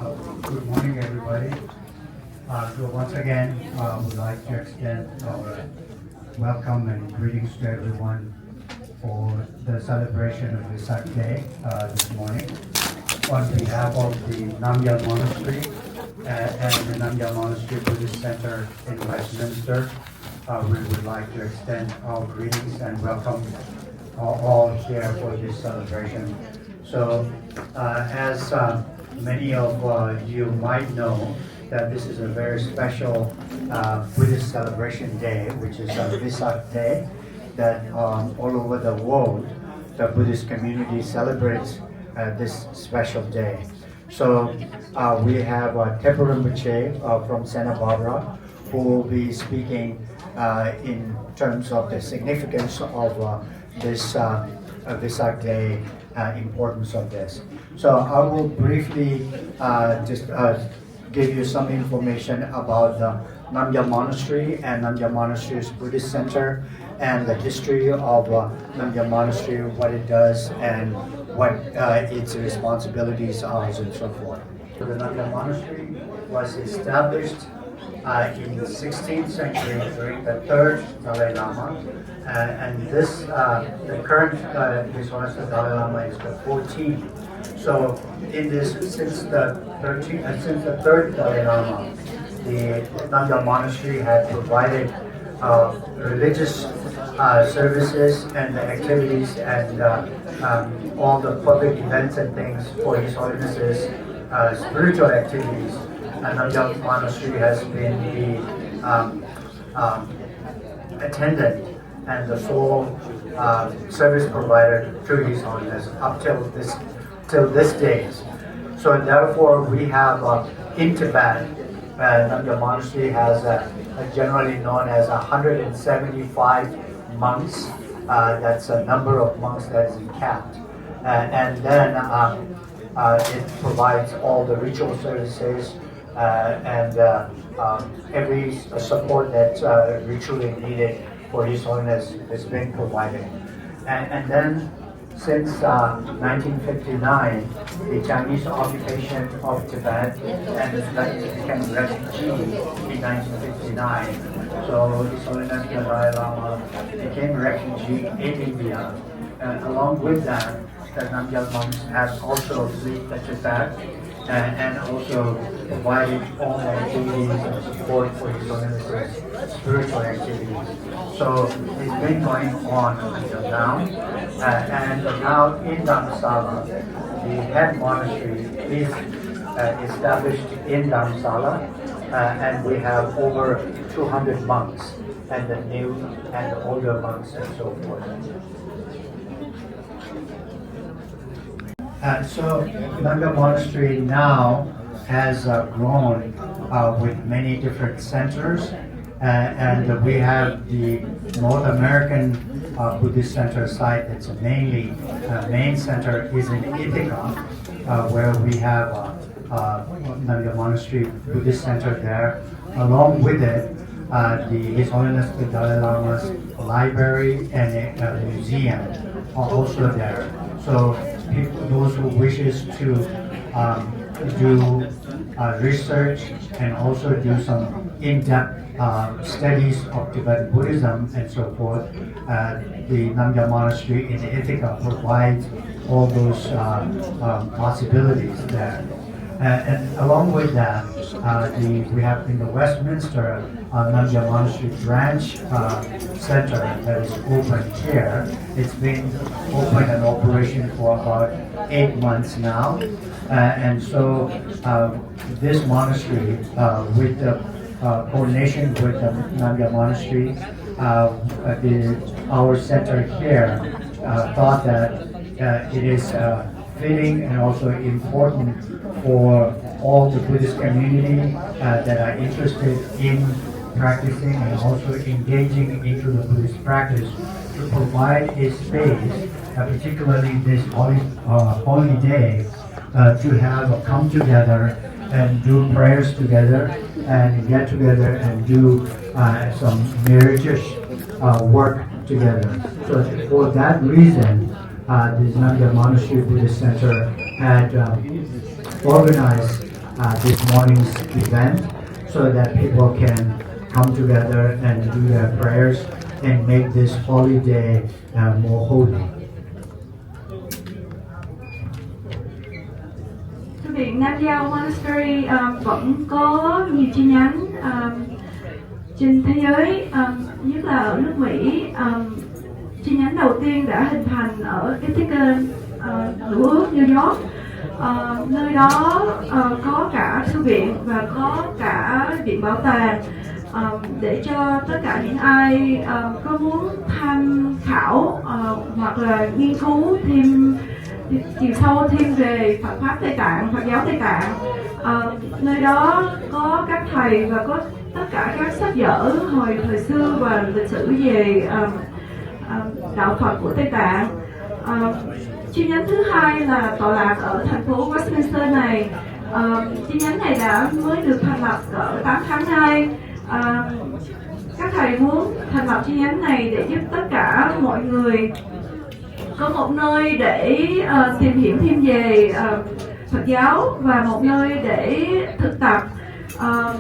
Uh, Good morning, everybody. Uh, so once again, uh, would like to extend our welcome and greetings to everyone for the celebration of Vesak Day, uh, this morning. On behalf of the Namgyal Monastery, uh, and the Namgyal Monastery Buddhist Center in Westminster, uh, we would like to extend our greetings and welcome, uh, all here for this celebration. So, uh, as, uh, many of, uh, you might know, that this is a very special, uh, Buddhist celebration day, which is, uh, Vesak Day, that, um, all over the world, the Buddhist community celebrates, uh, this special day. So, uh, we have, uh, Tepa Rinpoche, uh, from Santa Barbara, who will be speaking, uh, in terms of the significance of, uh, this, uh, uh, Vesak Day, uh, importance of this. So I will briefly, uh, just, uh, give you some information about the Namgyal Monastery and Namgyal Monastery's Buddhist Center and the history of, uh, Namgyal Monastery, what it does, and what, uh, its responsibilities are, and so forth. So the Namgyal Monastery was established, uh, in the sixteenth century during the third Dalai Lama, uh, and this, uh, the current, uh, His Holiness the Dalai Lama is the fourteenth. So in this, since the thirteenth, uh, since the third Dalai Lama, the Namgyal Monastery had provided, uh, religious, uh, services and the activities and, uh, um, all the public events and things for His Holiness's, uh, spiritual activities. And Namgyal Monastery has been the, um, um, attendant and the sole, uh, service provider to His Holiness up till this, till this day. So therefore, we have, uh, in Tibet, uh, Namgyal Monastery has, uh, uh, generally known as one hundred seventy-five monks. Uh, that's a number of monks that is kept. Uh, and then, um, uh, it provides all the ritual services, uh, and, uh, um, every s- support that, uh, ritually needed for His Holiness has been provided. And, and then, since, uh, nineteen fifty-nine, the Chinese occupation of Tibet, and then it became refugee in nineteen fifty-nine. So His Holiness the Dalai Lama became refugee in India. And along with that, the Namgyal monks have also flee the Tibet and, and also providing all the activities and support for his holiness's spiritual activities. So it's been going on until now, uh, and now in Dharamsala, the head monastery is uh, established in Dharamsala, uh, and we have over two hundred monks, and the new and the older monks and so forth. Uh, so Nanga Monastery now has uh, grown uh, with many different centers, uh, and we have the North American uh, Buddhist Center site. That's mainly uh, main center is in Ithaca, uh, where we have uh, uh, Namgyal Monastery Buddhist Center there. Along with it, uh, the His Holiness the Dalai Lama's library and a, a museum are also there. So people, those who wishes to um, do uh, research and also do some in-depth uh, studies of Tibetan Buddhism and so forth, uh, the Namgyal Monastery in Ithaca provides all those uh, um, possibilities there. Uh, and along with that, uh, the, we have in the Westminster uh, Namgyal Monastery Branch uh, Center that is open here. It's been open and operation for about eight months now. Uh, and so uh, this monastery, uh, with the uh, coordination with the Namgyal Monastery, uh, uh, the, our center here uh, thought that uh, it is uh, fitting and also important for all the Buddhist community uh, that are interested in practicing and also engaging into the Buddhist practice to provide a space, uh, particularly this holy, uh, holy day, uh, to have a come together and do prayers together and get together and do uh, some meritorious uh, work together. So for that reason, uh, the Namgyal Monastery Buddhist Center had uh, organized uh, this morning's event so that people can come together and do their prayers and make this holy day uh, more holy. Thư viện Nam Giao Monastery um, vẫn có nhiều chi nhánh um, trên thế giới, um, nhất là ở nước Mỹ. Um, chi nhánh đầu tiên đã hình thành ở Ithaca, uh, New York. Uh, nơi đó uh, có cả thư viện và có cả viện bảo tàng. Ờ, để cho tất cả những ai ờ, có muốn tham khảo ờ, hoặc là nghiên cứu thêm chiều sâu thêm về Phật pháp Tây Tạng, Phật giáo Tây Tạng. Ờ, nơi đó có các thầy và có tất cả các sách vở hồi thời xưa và lịch sử về ờ, ờ, đạo Phật của Tây Tạng. Ờ, chi nhánh thứ hai là tọa lạc ở thành phố Westminster này. Ờ, chi nhánh này đã mới được thành lập cỡ tám tháng nay. À, các thầy muốn thành lập chi nhánh này để giúp tất cả mọi người có một nơi để ờ, tìm hiểu thêm về ờ, Phật giáo và một nơi để thực tập, ờ,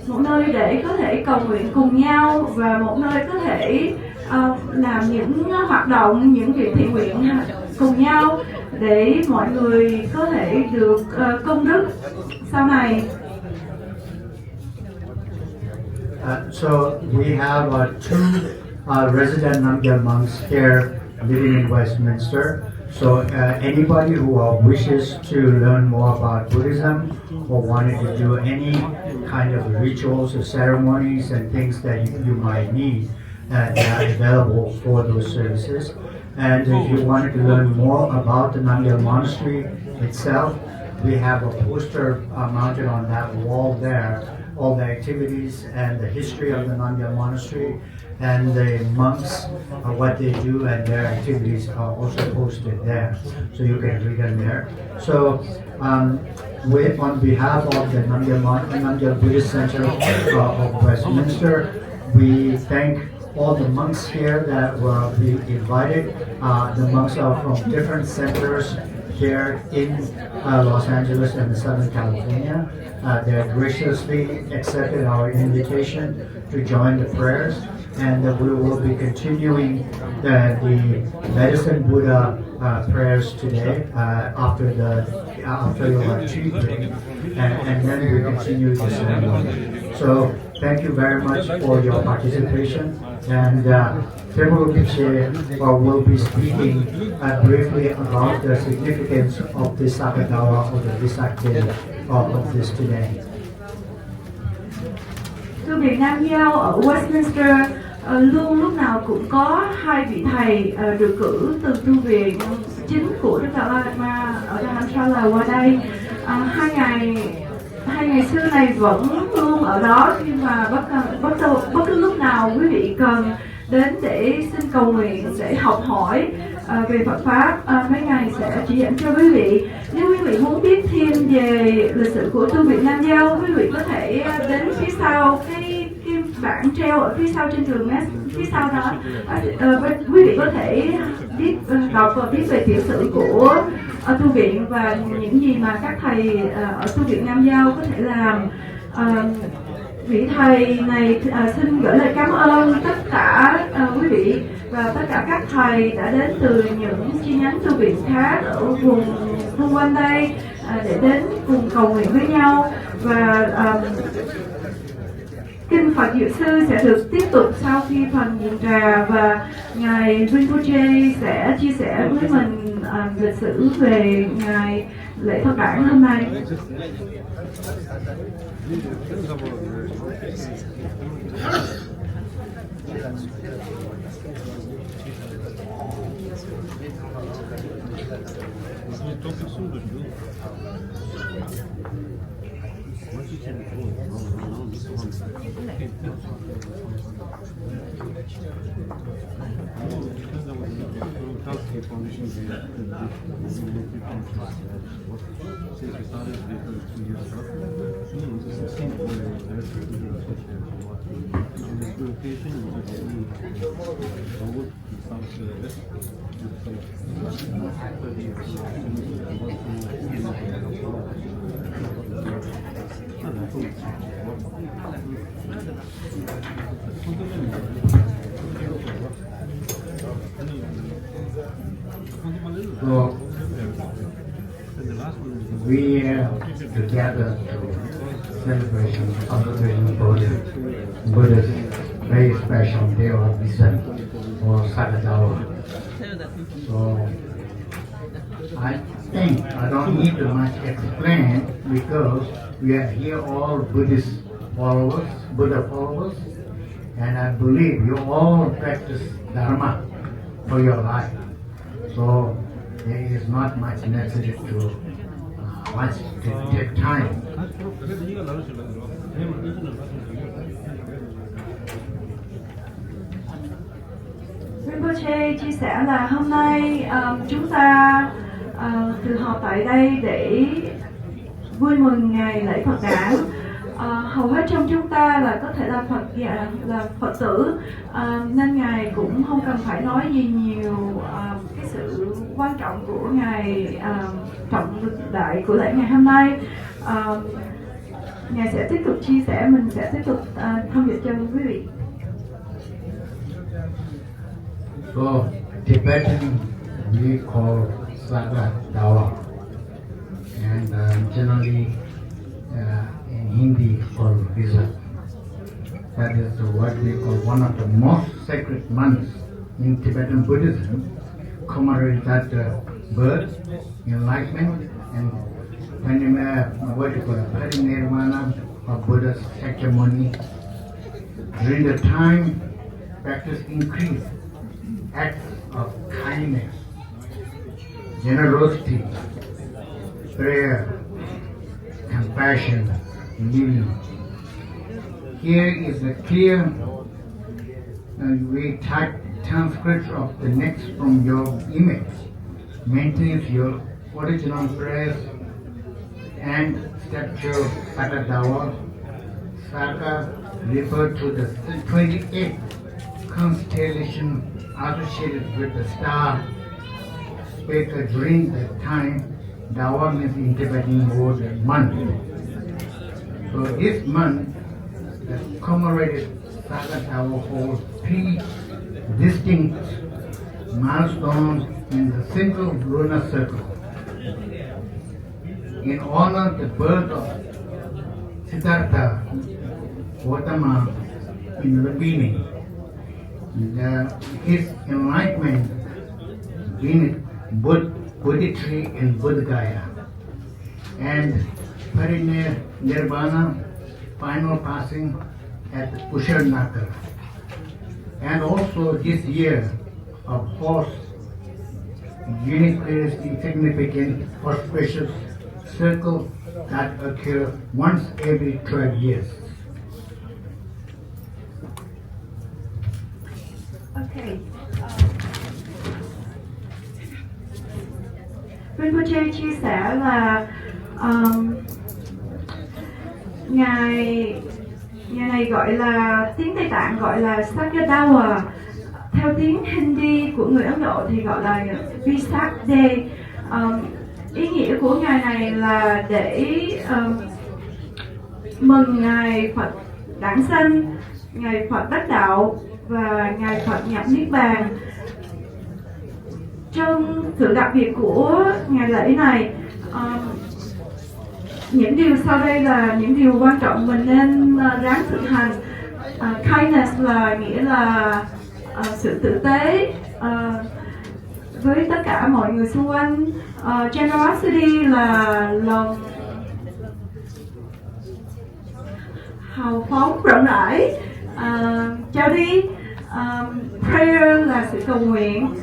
một nơi để có thể cầu nguyện cùng nhau và một nơi có thể ờ, làm những hoạt động, những việc thiện nguyện cùng nhau để mọi người có thể được ờ, công đức sau này. Uh, so we have uh, two uh, resident Namgyal monks here living in Westminster. So uh, anybody who uh, wishes to learn more about Buddhism or wanted to do any kind of rituals or ceremonies and things that you, you might need, uh, they are available for those services. And if you wanted to learn more about the Namgyal Monastery itself, we have a poster uh, mounted on that wall there, all the activities and the history of the Namgyal Monastery and the monks, uh, what they do and their activities are also posted there. So you can read them there. So um, we, on behalf of the Namgyal, Mon- Namgyal Buddhist Center uh, of Westminster, we thank all the monks here that were being invited. Uh, the monks are from different centers here in uh, Los Angeles and Southern California. Uh, they graciously accepted our invitation to join the prayers, and uh, we will be continuing the, the Medicine Buddha uh, prayers today uh, after the after your tea break, and, and then we continue the ceremony. So thank you very much for your participation, and uh, Tribal Rinpoche uh, will be speaking uh, briefly about the significance of this Sakadawa or the Vesak Day of, of this today. Tu viện Nam Giao ở Westminster ờ, luôn lúc nào cũng có hai vị thầy ờ, được cử từ tu viện chính của Đức Dalai Lama ở Dharamsala qua đây. Ờ, hai ngày hai ngày xưa này vẫn luôn ở đó khi mà bất bất cứ bất cứ lúc nào quý vị cần đến để xin cầu nguyện, để học hỏi à, về Phật pháp. À, mấy ngày sẽ chỉ dẫn cho quý vị. Nếu quý vị muốn biết thêm về lịch sử của tu viện Nam Giao, quý vị có thể à, đến phía sau cái cái bảng treo ở phía sau trên tường á, phía sau đó. À, à, quý vị có thể biết à, đọc và biết về tiểu sử của à, tu viện và những gì mà các thầy à, ở tu viện Nam Giao có thể làm. À, vị thầy này à, xin gửi lời cảm ơn tất cả à, quý vị và tất cả các thầy đã đến từ những chi nhánh tu viện khác ở vùng xung quanh đây à, để đến cùng cầu nguyện với nhau và à, kinh Phật Diệu Sư sẽ được tiếp tục sau khi phần niệm trà và ngài Rinpoche sẽ chia sẻ với mình à, lịch sử về ngày lễ Phật đản hôm nay. So, we are together to celebration of the Buddha, Buddha's very special day of Vesak or Sakadawa. So, I think I don't need to much explain because we are here all Buddhist followers, Buddha followers, and I believe you all practice Dharma for your life. So there is not much necessary to uh, much to take time. Rinpoche chia sẻ là hôm nay um, chúng ta uh, tụ họp tại đây để vui mừng ngày lễ Phật đản. Uh, hầu hết trong chúng ta là có thể là Phật giả, là Phật tử, uh, nên ngài cũng không cần phải nói gì nhiều uh, cái sự quan trọng của ngài uh, trọng đại của lễ ngày hôm nay. Uh, ngài sẽ tiếp tục chia sẻ, mình sẽ tiếp tục uh, thông điệp cho quý vị. So Tibetan we call Sakadawa, and uh, generally uh, in Hindi called Vesak. That is what we call one of the most sacred months in Tibetan Buddhism, commemorates that uh, birth, enlightenment, and when you may what you call parinirvana of Buddha Shakyamuni. During the time practice increase acts of kindness, generosity, prayer, compassion, living. Here is a clear uh, we type transcript of the next from your image. Maintains your original prayers and sculpture Sakadawa. Saka referred to the twenty-eighth constellation associated with the star Vega during that time. Dawa means in Tibetan word month. So this month that commemorated Sakadawa holds three distinct milestones in the single lunar circle. In honor the birth of Siddhartha Gautama in Lumbini, the, his enlightenment in Bud- Bodhi tree in Bodh Gaya, and parinirvana, final passing at Usharnagar. And also this year, of course, uniquely significant auspicious circle that occur once every twelve years. Okay. Rinpoche chia sẻ là um, ngài ngài này gọi là, tiếng Tây Tạng gọi là Sakadawa, theo tiếng Hindi của người Ấn Độ thì gọi là Vesak Day. Um, ý nghĩa của ngày này là để um, mừng ngày Phật đản sanh, ngày Phật đắc đạo và ngày Phật nhập niết bàn. Trong sự đặc biệt của ngày lễ này, um, những điều sau đây là những điều quan trọng mình nên uh, ráng thực hành. Uh, kindness là nghĩa là uh, sự tử tế uh, với tất cả mọi người xung quanh. Uh, generosity là lòng hào phóng, rộng rãi, uh, cho đi. Um, prayer là sự cầu nguyện.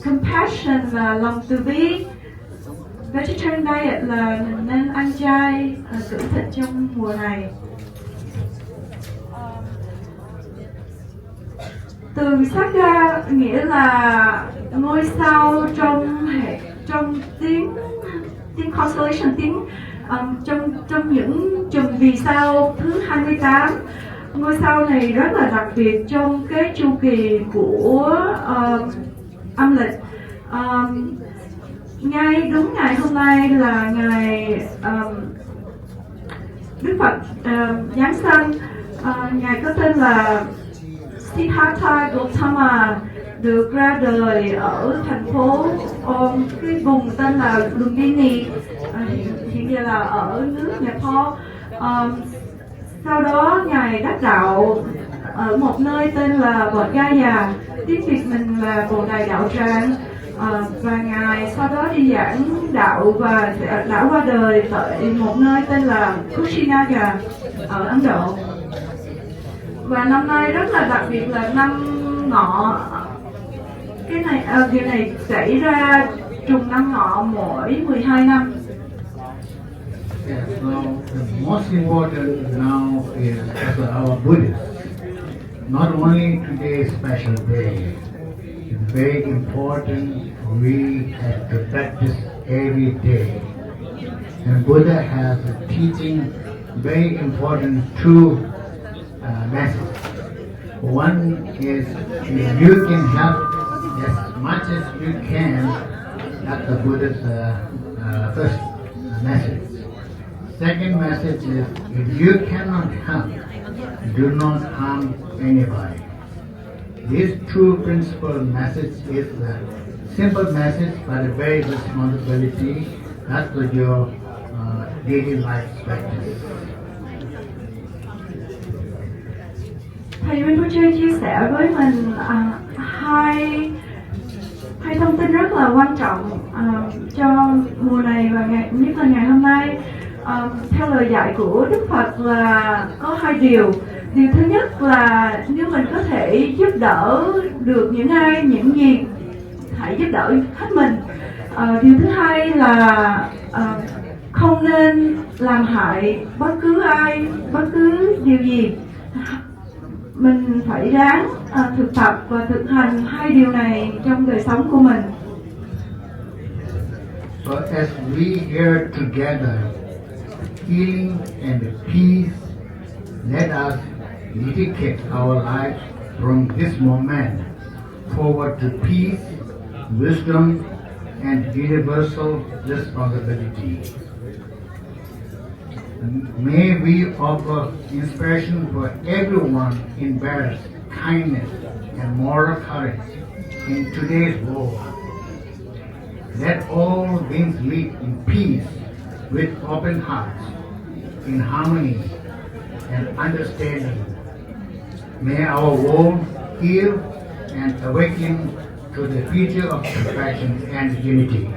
Compassion là lòng từ bi. Vegetarian diet là mình nên ăn chay, uh, cấm thịt trong mùa này. Từ Sakya nghĩa là ngôi sao trong hệ trong tiếng tiếng constellation, tiếng um, trong trong những chùm vì sao thứ hai mươi tám. Ngôi sao này rất là đặc biệt trong cái chu kỳ của um, âm lịch. Um, ngay đúng ngày hôm nay là ngày um, Đức Phật uh, giáng sanh. Uh, ngài có tên là Siddhartha Gautama, được ra đời ở thành phố um, cái vùng tên là Lumbini, uh, hiện, hiện giờ là ở nước Nepal. Um, sau đó ngài đắc đạo ở một nơi tên là Bodh Gaya, tiếng Việt mình là Bồ Đài Đạo Tràng. Ờ, và ngài sau đó đi giảng đạo và đã qua đời tại một nơi tên là Kushinagar ở Ấn Độ. Và năm nay rất là đặc biệt là năm ngọ. Cái này à, điều này xảy ra trùng năm ngọ mỗi mười hai năm. Yes, now the most important now is as our Buddhists, not only today's special day, it's very important we have to practice every day. And Buddha has a teaching very important two uh, message. One is you can help as much as you can. That's the Buddha's uh, uh, first message. Second message is if you cannot help, do not harm anybody. This true principle message is a simple message but a very responsibility. That's for your uh, daily life practice. Thầy Rinpoche chia sẻ với mình à, hai hai thông tin rất là quan trọng à, cho mùa này và ngày, nhất là ngày hôm nay. À, theo lời dạy của Đức Phật là có hai điều. Điều thứ nhất là nếu mình có thể giúp đỡ được những ai, những gì, hãy giúp đỡ hết mình. À, điều thứ hai là à, không nên làm hại bất cứ ai, bất cứ điều gì. Mình phải ráng à, thực tập và thực hành hai điều này trong đời sống của mình. So as we here together, healing and peace, let us dedicate our life from this moment forward to peace, wisdom, and universal responsibility. May we offer inspiration for everyone in balance, kindness, and moral courage in today's world. Let all beings live in peace, with open hearts, in harmony and understanding. May our world heal and awaken to the future of compassion and unity.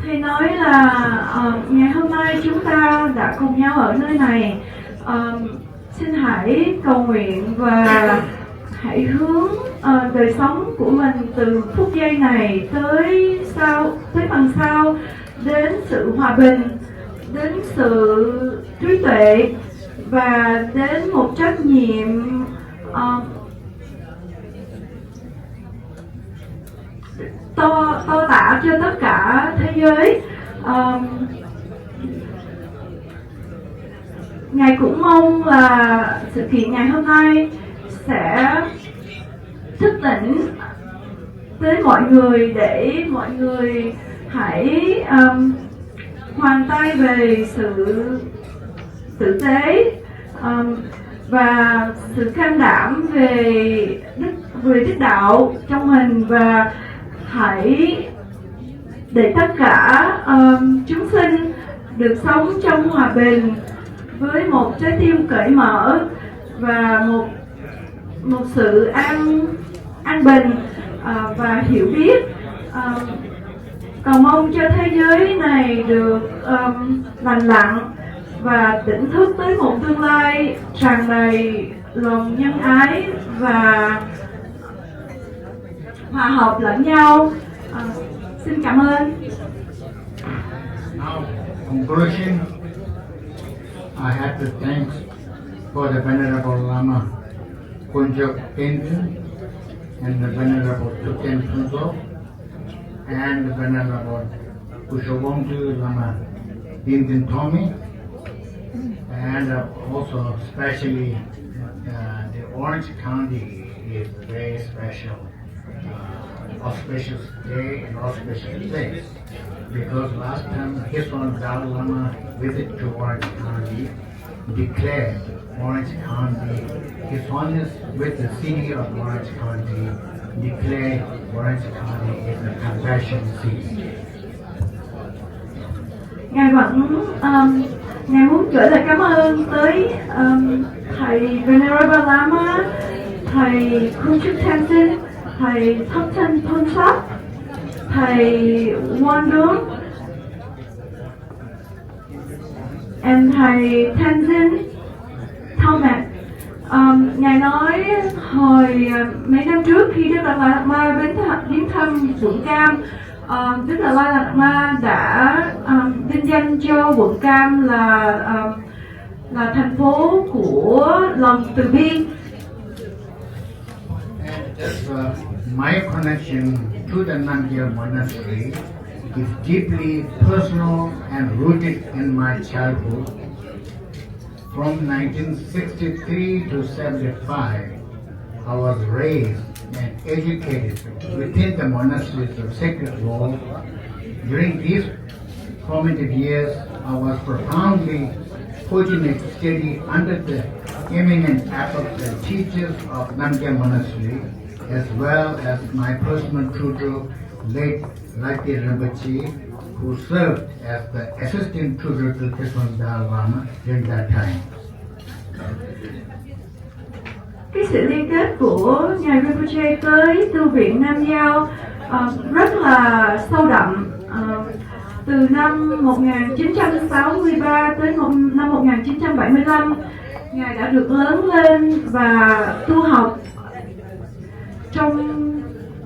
Thầy nói là ờ, ngày hôm nay chúng ta đã cùng nhau ở nơi này. Ờ, xin hãy cầu nguyện và hãy hướng ờ, đời sống của mình từ phút giây này tới sau, tới phần sau, đến sự hòa bình, đến sự trí tuệ và đến một trách nhiệm ờ, to to tả cho tất cả thế giới. Ờm, Ngài cũng mong là sự kiện ngày hôm nay sẽ thức tỉnh tới mọi người để mọi người hãy ờm, hoàn tay về sự tử tế ờm, và sự can đảm về đức về đức đạo trong mình và hãy để tất cả ờm, chúng sinh được sống trong hòa bình với một trái tim cởi mở và một một sự an an bình à, và hiểu biết à, cầu mong cho thế giới này được um, lành lặn và tỉnh thức tới một tương lai tràn đầy lòng nhân ái và hòa hợp lẫn nhau. À, xin cảm ơn. Now, conclusion, I have to thank for the Venerable Lama Kunjok Tenzin and the Venerable Tuken Tunso and the Venerable Kushobongtu Lama Tenzin Tomi, and uh, also especially uh, the Orange County is very special, uh, auspicious day and auspicious place, because last time His Holiness Dalai Lama visited to Orange County, declared Orange County, His Holiness with the city of Orange County declared Orange County is a compassion city. Ngài vẫn um, Ngài muốn gửi lời cảm ơn tới um, thầy Venerable Lama, thầy Kunjok Tenzin, thầy Thakten Phuntsok, thầy Wondun, and thầy Tenzin Thomas. Um, ngài nói hồi uh, mấy năm trước khi Đức Lạt Ma viếng thăm, viếng thăm quận Cam, um, Đức Lạt Ma đã um, vinh danh cho quận Cam là um, là thành phố của lòng từ bi. And just uh, my connection to the Namgyal Monastery is deeply personal and rooted in my childhood. From nineteen sixty-three to seventy-five, I was raised and educated within the monasteries of Sacred Grove. During these formative years, I was profoundly fortunate to study under the eminent abbot and teachers of Namgyal Monastery, as well as my personal tutor, late Latgye Rinpoche, who served as the assistant tutor to Teshwar Dalai Lama during that time. Cái sự liên kết của ngài Rinpoche tới tu viện Nam Giao uh, rất là sâu đậm. Uh, từ năm một nghìn chín trăm sáu mươi ba tới một, năm một nghìn chín trăm bảy mươi lăm, ngài đã được lớn lên và tu học trong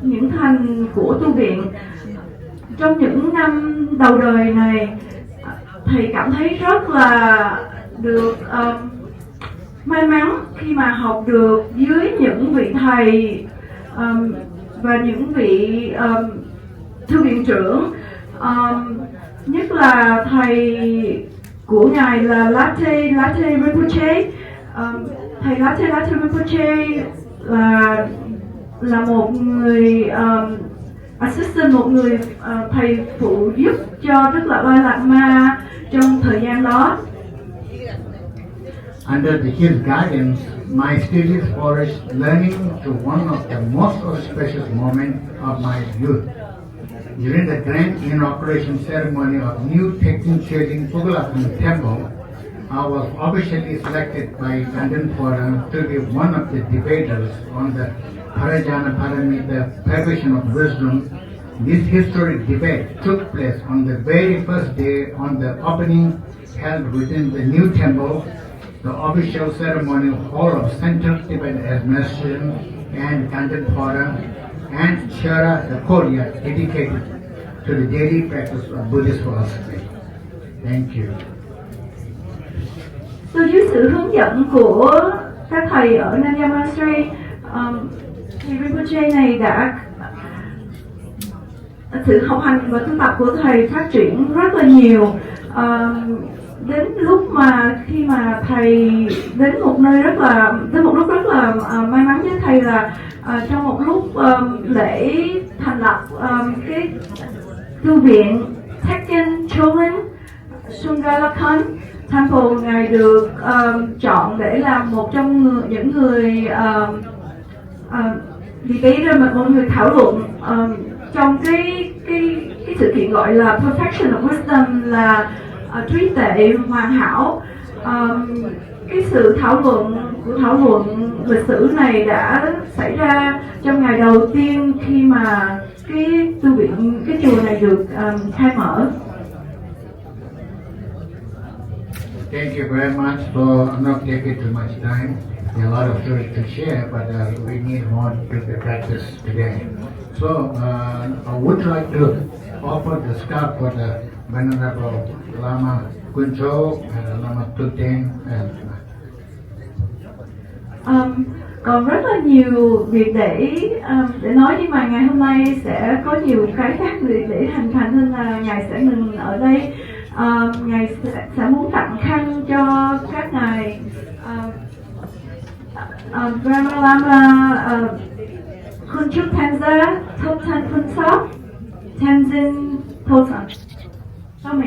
những thành của tu viện. Trong những năm đầu đời này, thầy cảm thấy rất là được uh, may mắn khi mà học được dưới những vị thầy um, và những vị um, thư viện trưởng, um, nhất là thầy của ngài là Latgye Latgye Rinpoche. Um, thầy Latgye Latgye Rinpoche là là một người um, assistant, một người uh, thầy phụ giúp cho Đức Lạt Ma Lạt Ma trong thời gian đó. Under the, his guidance, my studies flourished, learning to one of the most auspicious moments of my youth. During the grand inauguration ceremony of new Thekchen Choeling Puglakhang Temple, I was officially selected by Kanten Phorang to be one of the debaters on the Parajana Paramita, privation of wisdom. This historic debate took place on the very first day on the opening held within the new temple. The official ceremony hall of Central Tibet Administration and Kanten Phorang and Chera, the courtyard dedicated to the daily practice of Buddhist philosophy. Thank you. Tôi dưới sự hướng dẫn của các thầy ở Nanya Monastery, um, thì Rinpoche này đã sự học hành và tu tập của thầy phát triển rất là nhiều. Ờ, đến lúc mà khi mà thầy đến một nơi rất là đến một lúc rất là ờ, may mắn với thầy là ờ, trong một lúc ờ, lễ thành lập ờ, cái tu viện Thekchen Choeling Sungalakan Temple, ngài được ờ, chọn để làm một trong người, những người ờ, Ờ, vì cái đó mà mọi người thảo luận ờ, trong cái cái cái sự kiện gọi là Perfection of Wisdom là ờ, trí tuệ hoàn hảo. Ờ, cái sự thảo luận, cuộc thảo luận lịch sử này đã xảy ra trong ngày đầu tiên khi mà cái tu viện, cái chùa này được ờ, khai mở. Thank you very much. So I'm not taking too much time. There are a lot of stories to share, but uh, we need more to be practiced today. So uh, I would like to offer the scarf for the Venerable Lama Kuncho and Lama Tuten. And Um, còn rất là nhiều việc để um, để nói, nhưng mà ngày hôm nay sẽ có nhiều cái khác để, để hoàn thành, nên là ngài sẽ ngừng ở đây. Um, ngài sẽ, sẽ muốn tặng khăn cho các ngài. Um, um, Brahma Lama uh, Kunchup Tenza, Thopten Phuntsop, Tenzin Tosa. Show me.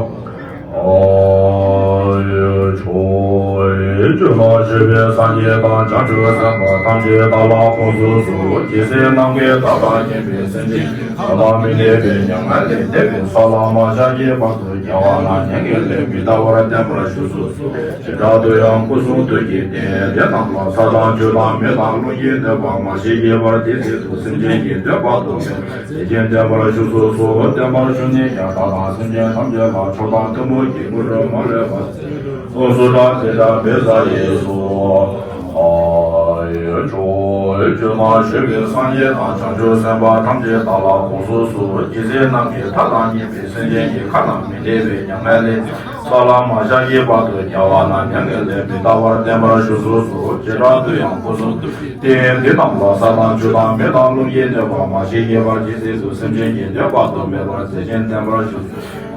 ཨ་ཡ་ཆོས་སྤྱོད་ལ་ཞུགས་པའི་སངས་རྒྱས་དང་བྱང་ཆུབ་སེམས་དཔའ་ཐམས་ཅད་བདག་ལ་དགོངས་སུ་གསོལ། ཇི་སྲིད་ནམ་མཁའི་མཐའ་དང་མཉམ་པའི་སེམས་ཅན་གྱི་ཁ་ལ་མི་གནས་པའི་མྱ་ངན་ལས་འདས་པའི་ས་ལ་མ་ཞག་གི་བར་དུ་རྒྱལ་བ་རྣམས་མྱ་ངན་ལས་མི་འདའ་བར་བརྟན་པར་བཞུགས་སུ་གསོལ། བྱེ་བྲག་ཏུ་ཡང་སྐུ་གསུང་ཐུགས་ཀྱི་རྟེན་དེ་རྣམས་ལ་ས་དང་ཆུ་དང་མེ་དང་རླུང་གིས་གནོད་པ་མ་བྱས་ཀྱི་བར་དེ་སྲིད་དུ་སེམས་ཅན་གྱི་འདོད་པ་ཐོབ་པའི་ཚེ་བརྟན་པར་བཞུགས་སུ་གསོལ། བརྟན་པར་བཞུགས་ནས་ཀྱང་བདག་དང་སེམས་ཅན་ཐམས་ཅད་ལ་མཆོག་དང་ཐུན་མོང་གི་དངོས་གྲུབ་མ་ལུས་པ་དངོས་སུ་བཀྲ་ཤིས་དང་བེ་ས་ཡེ་སོ། ཨ་ཡ་ཆོས་སྤྱོད་ལ་ཞུགས་པའི་སངས་རྒྱས་དང་བྱང་ཆུབ་སེམས་དཔའ་ཐམས་ཅད་བདག་ལ་དགོངས་སུ་གསོལ། ཇི་སྲིད་ནམ་མཁའི་མཐའ་དང་མཉམ་པའི་སེམས་ཅན་གྱི་ཁ་ལ་མི་གནས་པའི་མྱ་ངན་ལས་ས་ལ་མ་ཞག་གི་བར་དུ་རྒྱལ་བ་རྣམས་མྱ་ངན་ལས་མི་འདའ་བར་བརྟན་པར་བཞུགས་སུ་གསོལ། བྱེ་བྲག་ཏུ་ཡང་སྐུ་གསུང་ཐུགས་རྟེན་འདི་རྣམས་ལ་ས་དང་ཆུ་དང་མེ་དང་རླུང་གིས་གནོད་པ་མ་བྱས་ཀྱི་བར་དེ་སྲིད་དུ་སེམས་ཅན་གྱི་འདོད་པ་ཐོབ་པའི་ཚེ་བརྟན་པར་བཞུགས་སུ་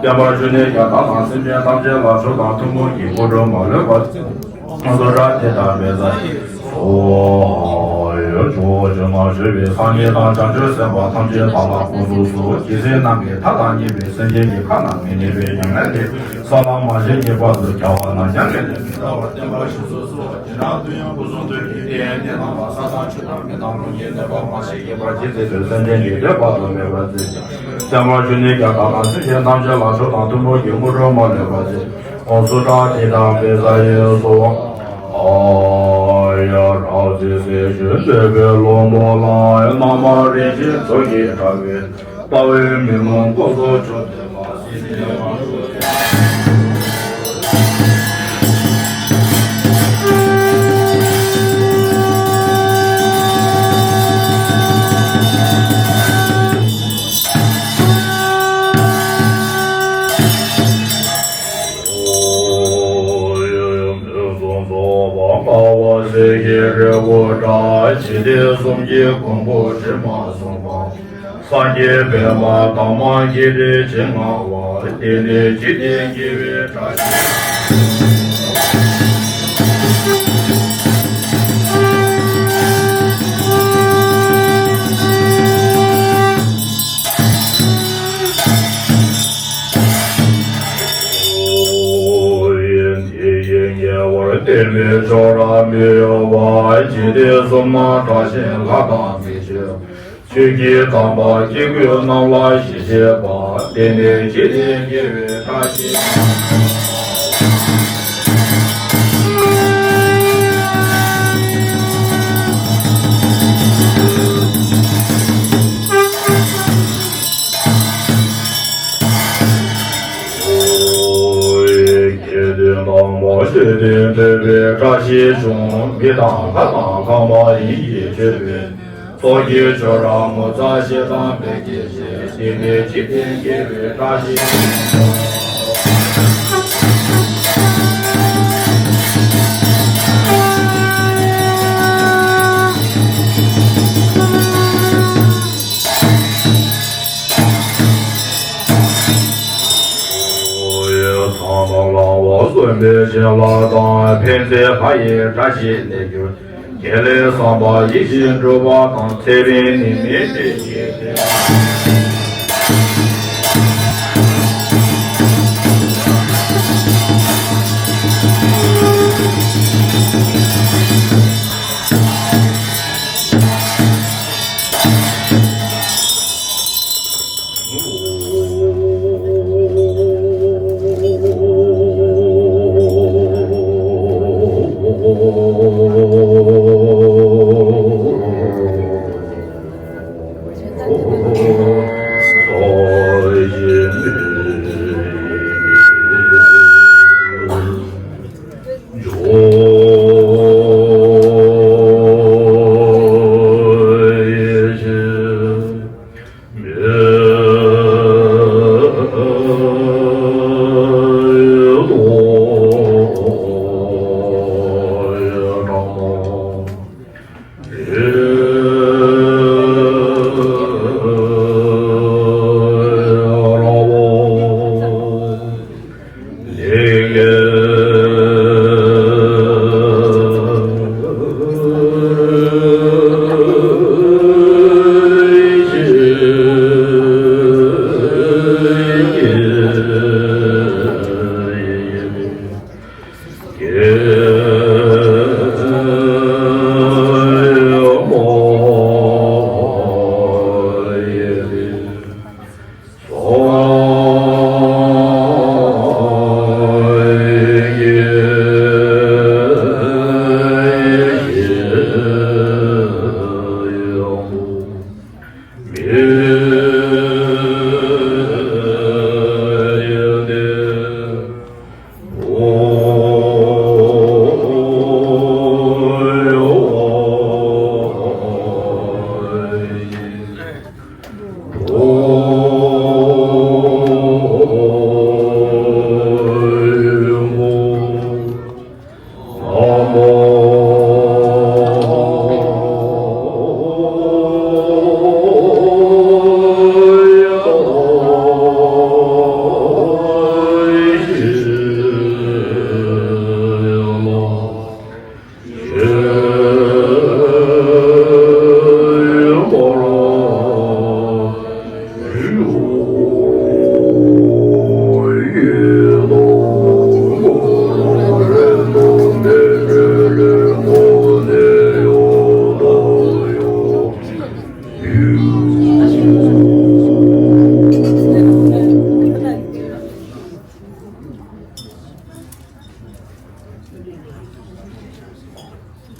བརྟན་པར་བཞུགས་ནས་ཀྱང་བདག་དང་སེམས་ཅན་ཐམས་ཅད་ལ་མཆོག་དང་ཐུན་མོང་གི་དངོས་གྲུབ་མ་ལུས་པ་དངོས་སུ་བཀྲ་ཤིས་དང་བེ་ས་ཡེ་སོ། ཨ་ཡ་ཆོས་སྤྱོད་ལ་ཞུགས་པའི་སངས་རྒྱས་དང་བྱང་ཆུབ་སེམས་དཔའ་ཐམས་ཅད་བདག་ལ་དགོངས་སུ་གསོལ། ཇི་སྲིད་ནམ་མཁའི་མཐའ་དང་མཉམ་པའི་སེམས་ཅན་གྱི་ཁ་ལ་མི་གནས་པའི་མྱ་ངན་ལས་ས་ལ་མ་ཞག་གི་བར་དུ་རྒྱལ་བ་རྣམས་མྱ་ངན་ལས་མི་འདའ་བར་བརྟན་པར་བཞུགས་སུ་གསོལ། བྱེ་བྲག་ཏུ་ཡང་སྐུ་གསུང་ཐུགས་ཀྱི་རྟེན་དེ་རྣམས་ལ་ས་དང་ཆུ་དང་མེ་དང་རླུང་གིས་གནོད་པ་མ་བྱས་ཀྱི་བར་དེ་སྲིད་དུ་སེམས་ཅན་གྱི་འདོད་པ་ཐོབ་པའི་ཚེ་བརྟན་པར་བཞུགས་ནས་ཀྱང་བདག་དང་སེམས་ཅན་ཐམས་ཅད་ལ་མཆོག་དང་ཐུན་མོང་གི་དངོས་གྲུབ་མ་ལུས་པ་དེ་དངོས་སུ་བཀྲ་ཤིས་དང་བེ་ས་ཡེ་སོ། ཨ་ཡ་རབ་བརྩེགས་སྲིད་ཞུ་འདོད་པའི་བློན་པོ་ལ། ཡང་ན་མ་རིན་ཆེན་མཚོ་སྐྱེས་འདྲ་བའི། དཔའ་བོའི་མི་ལོངས་སྐུ་གསུང་མཆོག་ལྡན་པ། སྲིད་པའི་དབང་ཕྱུག་ཨོ་ཡ། མུན་སེལ་ཚོགས་པ་དམར་པོ་གསེར་གྱི་རི་བོ་འདྲ། འཇིག་རྟེན་གསུམ་གྱི་མགོན་པོ་དྲི་མ་ཟུམ་པ། སངས་རྒྱས་པདྨ་དྭངས་མ་གི་རིགས་ཀྱི་ལྔ་བ། དེ་ནི་འཇིག་རྟེན་དགེ་བའི་བཀྲ་ཤིས། ཨོ་ཡ། འདི་ཡིས་ཉེ་བར་བསྟེན་པའི་མཆོག་རབ་མི་གཡོ་བ། འཇིག་རྟེན་གསུམ་ན་དྲག་ཞན་ལྷ་དང་མི་ཆོས། ཆོས་ཀྱི་དམ་པ་སྐྱེ་དགུའི་རྣམས་ལ་ཞི་བྱེད་པ། དེ་ནི་འཇིག་རྟེན་དགེ་བའི་བཀྲ་ཤིས། ཨོ་ཡ། སྐལ་ལྡན་དང་པོ་ཆོས་དོན་ཐོས་པའི་བཀྲ་ཤིས་འབྱུང་། མི་དང་ལྷ་དང་ལྷ་མ་ཡིན་གྱི་མཆོད་པའི། ཚོགས་ཀྱི་མཆོག་རབ་ངོ་མཚར་ཞེ་སྡང་འབེབས་ཀྱི་རྗེ། དེ་ནི་འཇིག་རྟེན་དགེ་བའི་བཀྲ་ཤིས། ཨོ་ཡ། མཚན་དང་ལང་བ་གསོན་པོའི་བྱིན་རླབས་དང་། ཕན་བདེ་ལྷ་ཡི་བཀྲ་ཤིས་ལེགས་གྱུར། དགེ་ལེགས་བསམ་པ་ཡིད་བཞིན་འགྲུབ་པ་དང་། ཚེ་རིང་ནད་མེད་བདེ་སྐྱིད་ལྡན།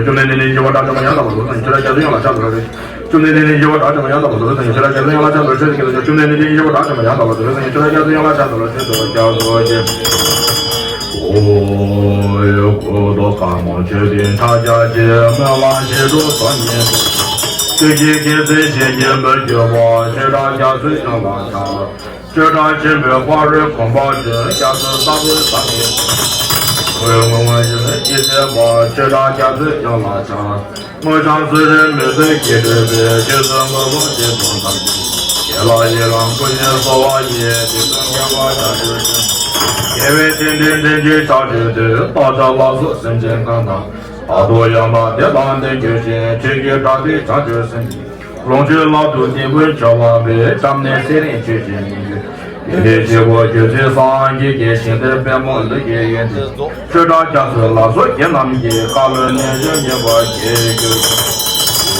བཅོམ་ལྡན་འདས་ནི་འཇིགས་པ་དགྲ་བཅོམ་པ་ཡང་དག་པར་རྫོགས་སངས་རྒྱས་ཆོས་དང་རྒྱ་མཚོའི་དབྱིངས་ལ་ཕྱག་འཚལ་ལོ། བཅོམ་ལྡན་འདས་ནི་འཇིགས་པ་དགྲ་བཅོམ་པ་ཡང་དག་པར་རྫོགས་སངས་རྒྱས་ཆོས་དང་རྒྱ་མཚོའི་དབྱིངས་ལ་ཕྱག་འཚལ་ལོ། ཆོས་ཀྱི་སྐད་དུ་བཅོམ་ལྡན་འདས་ནི་འཇིགས་པ་དགྲ་བཅོམ་པ་ཡང་དག་པར་རྫོགས་སངས་རྒྱས་ཆོས་དང་རྒྱ་མཚོའི་དབྱིངས་ལ་ཕྱག་འཚལ་ལོ། ཆོས་དང་རྒྱ་མཚོའི་ཨོ་ཡེ་ཀུ་ཏོ་ཀ་མ་མཆོད་རྟེན་ཕྱག་རྒྱ་ཆེ། སྨོན་ལམ་བཞི་དྲུག་ཚོགས་གཉིས་སུ། བདུད་ཀྱི་རྒྱལ་མཚན་གཤེད་ཀྱི་མི་བསྐྱོད་པ། ཆོས་དང་རྒྱ་མཚོའི་དབྱིངས་ལ་ཕྱག་འཚལ་ལོ། ཆོས་དང་ཆེན་པོའི་ཕ་རོལ་གོམ་པ་བདུན། རྒྱ་མཚོའི་ས་བོན་ཟག་མེད་ཀྱི། འོད་སྔོན་མོ་བཞིན་ཇི་སྲིད་པ། ཆོས་དང་རྒྱ་མཚོའི་དབྱིངས་ལ་ཕྱག་འཚལ་ལོ། དངོས་བྱང་ཚུལ་ཁྲིམས་མི་བརྫུན་གྱིས་གྲུབ་པའི། ཆོས་སྲུང་གོས་གོས་སྲིད་པ་ཐམས་ཅད། ཡན་ལག་ཡི་དམ་སྐུ་བཞིར་གསོལ་བ་ཡི། དུས་གསུམ་མཁྱེན་པ་བྱང་ཆུབ་ཤིང་། རྒྱལ་བའི་བསྟན་པའི་འབྲེལ་གྱི་ཕྱག་རྒྱའི་མཐུས། བདག་ཅག་ལ་སོགས་སེམས་ཅན་གང་དག་ཐར་ཐུག་ཡང་དག་བདེ་དང་ལྡན་གྱུར་ཅིག་ཆོས་ཀྱི་སྒྲ་དེས་བྱང་ཆུབ་སེམས་ཀྱི། ལོངས་སྤྱོད་རླབས་རྡུལ་རྟིང་པོས་འཕྱུར་བ་འབད། བྱམས་ནི་ཚེ་རིང་ཆོས་ཀྱི་སྙིང་པོས། ཡོན་ཏན་ཆེ་བོ་སྒྱུ་རྩལ་སངས་རྒྱས་ཀྱི། ཞིང་དེར་པདྨོ་ལུས་ཀྱི་ཡོན་ཏན། ཆོས་གྲགས་རྒྱ་མཚོའི་ལ་སོགས་རྒྱན་རྣམས་ཀྱིས། བཀའ་བློན་རྣལ་འབྱོར་མཉེས་པར་བགྱིད་གྱུར་ཅིག་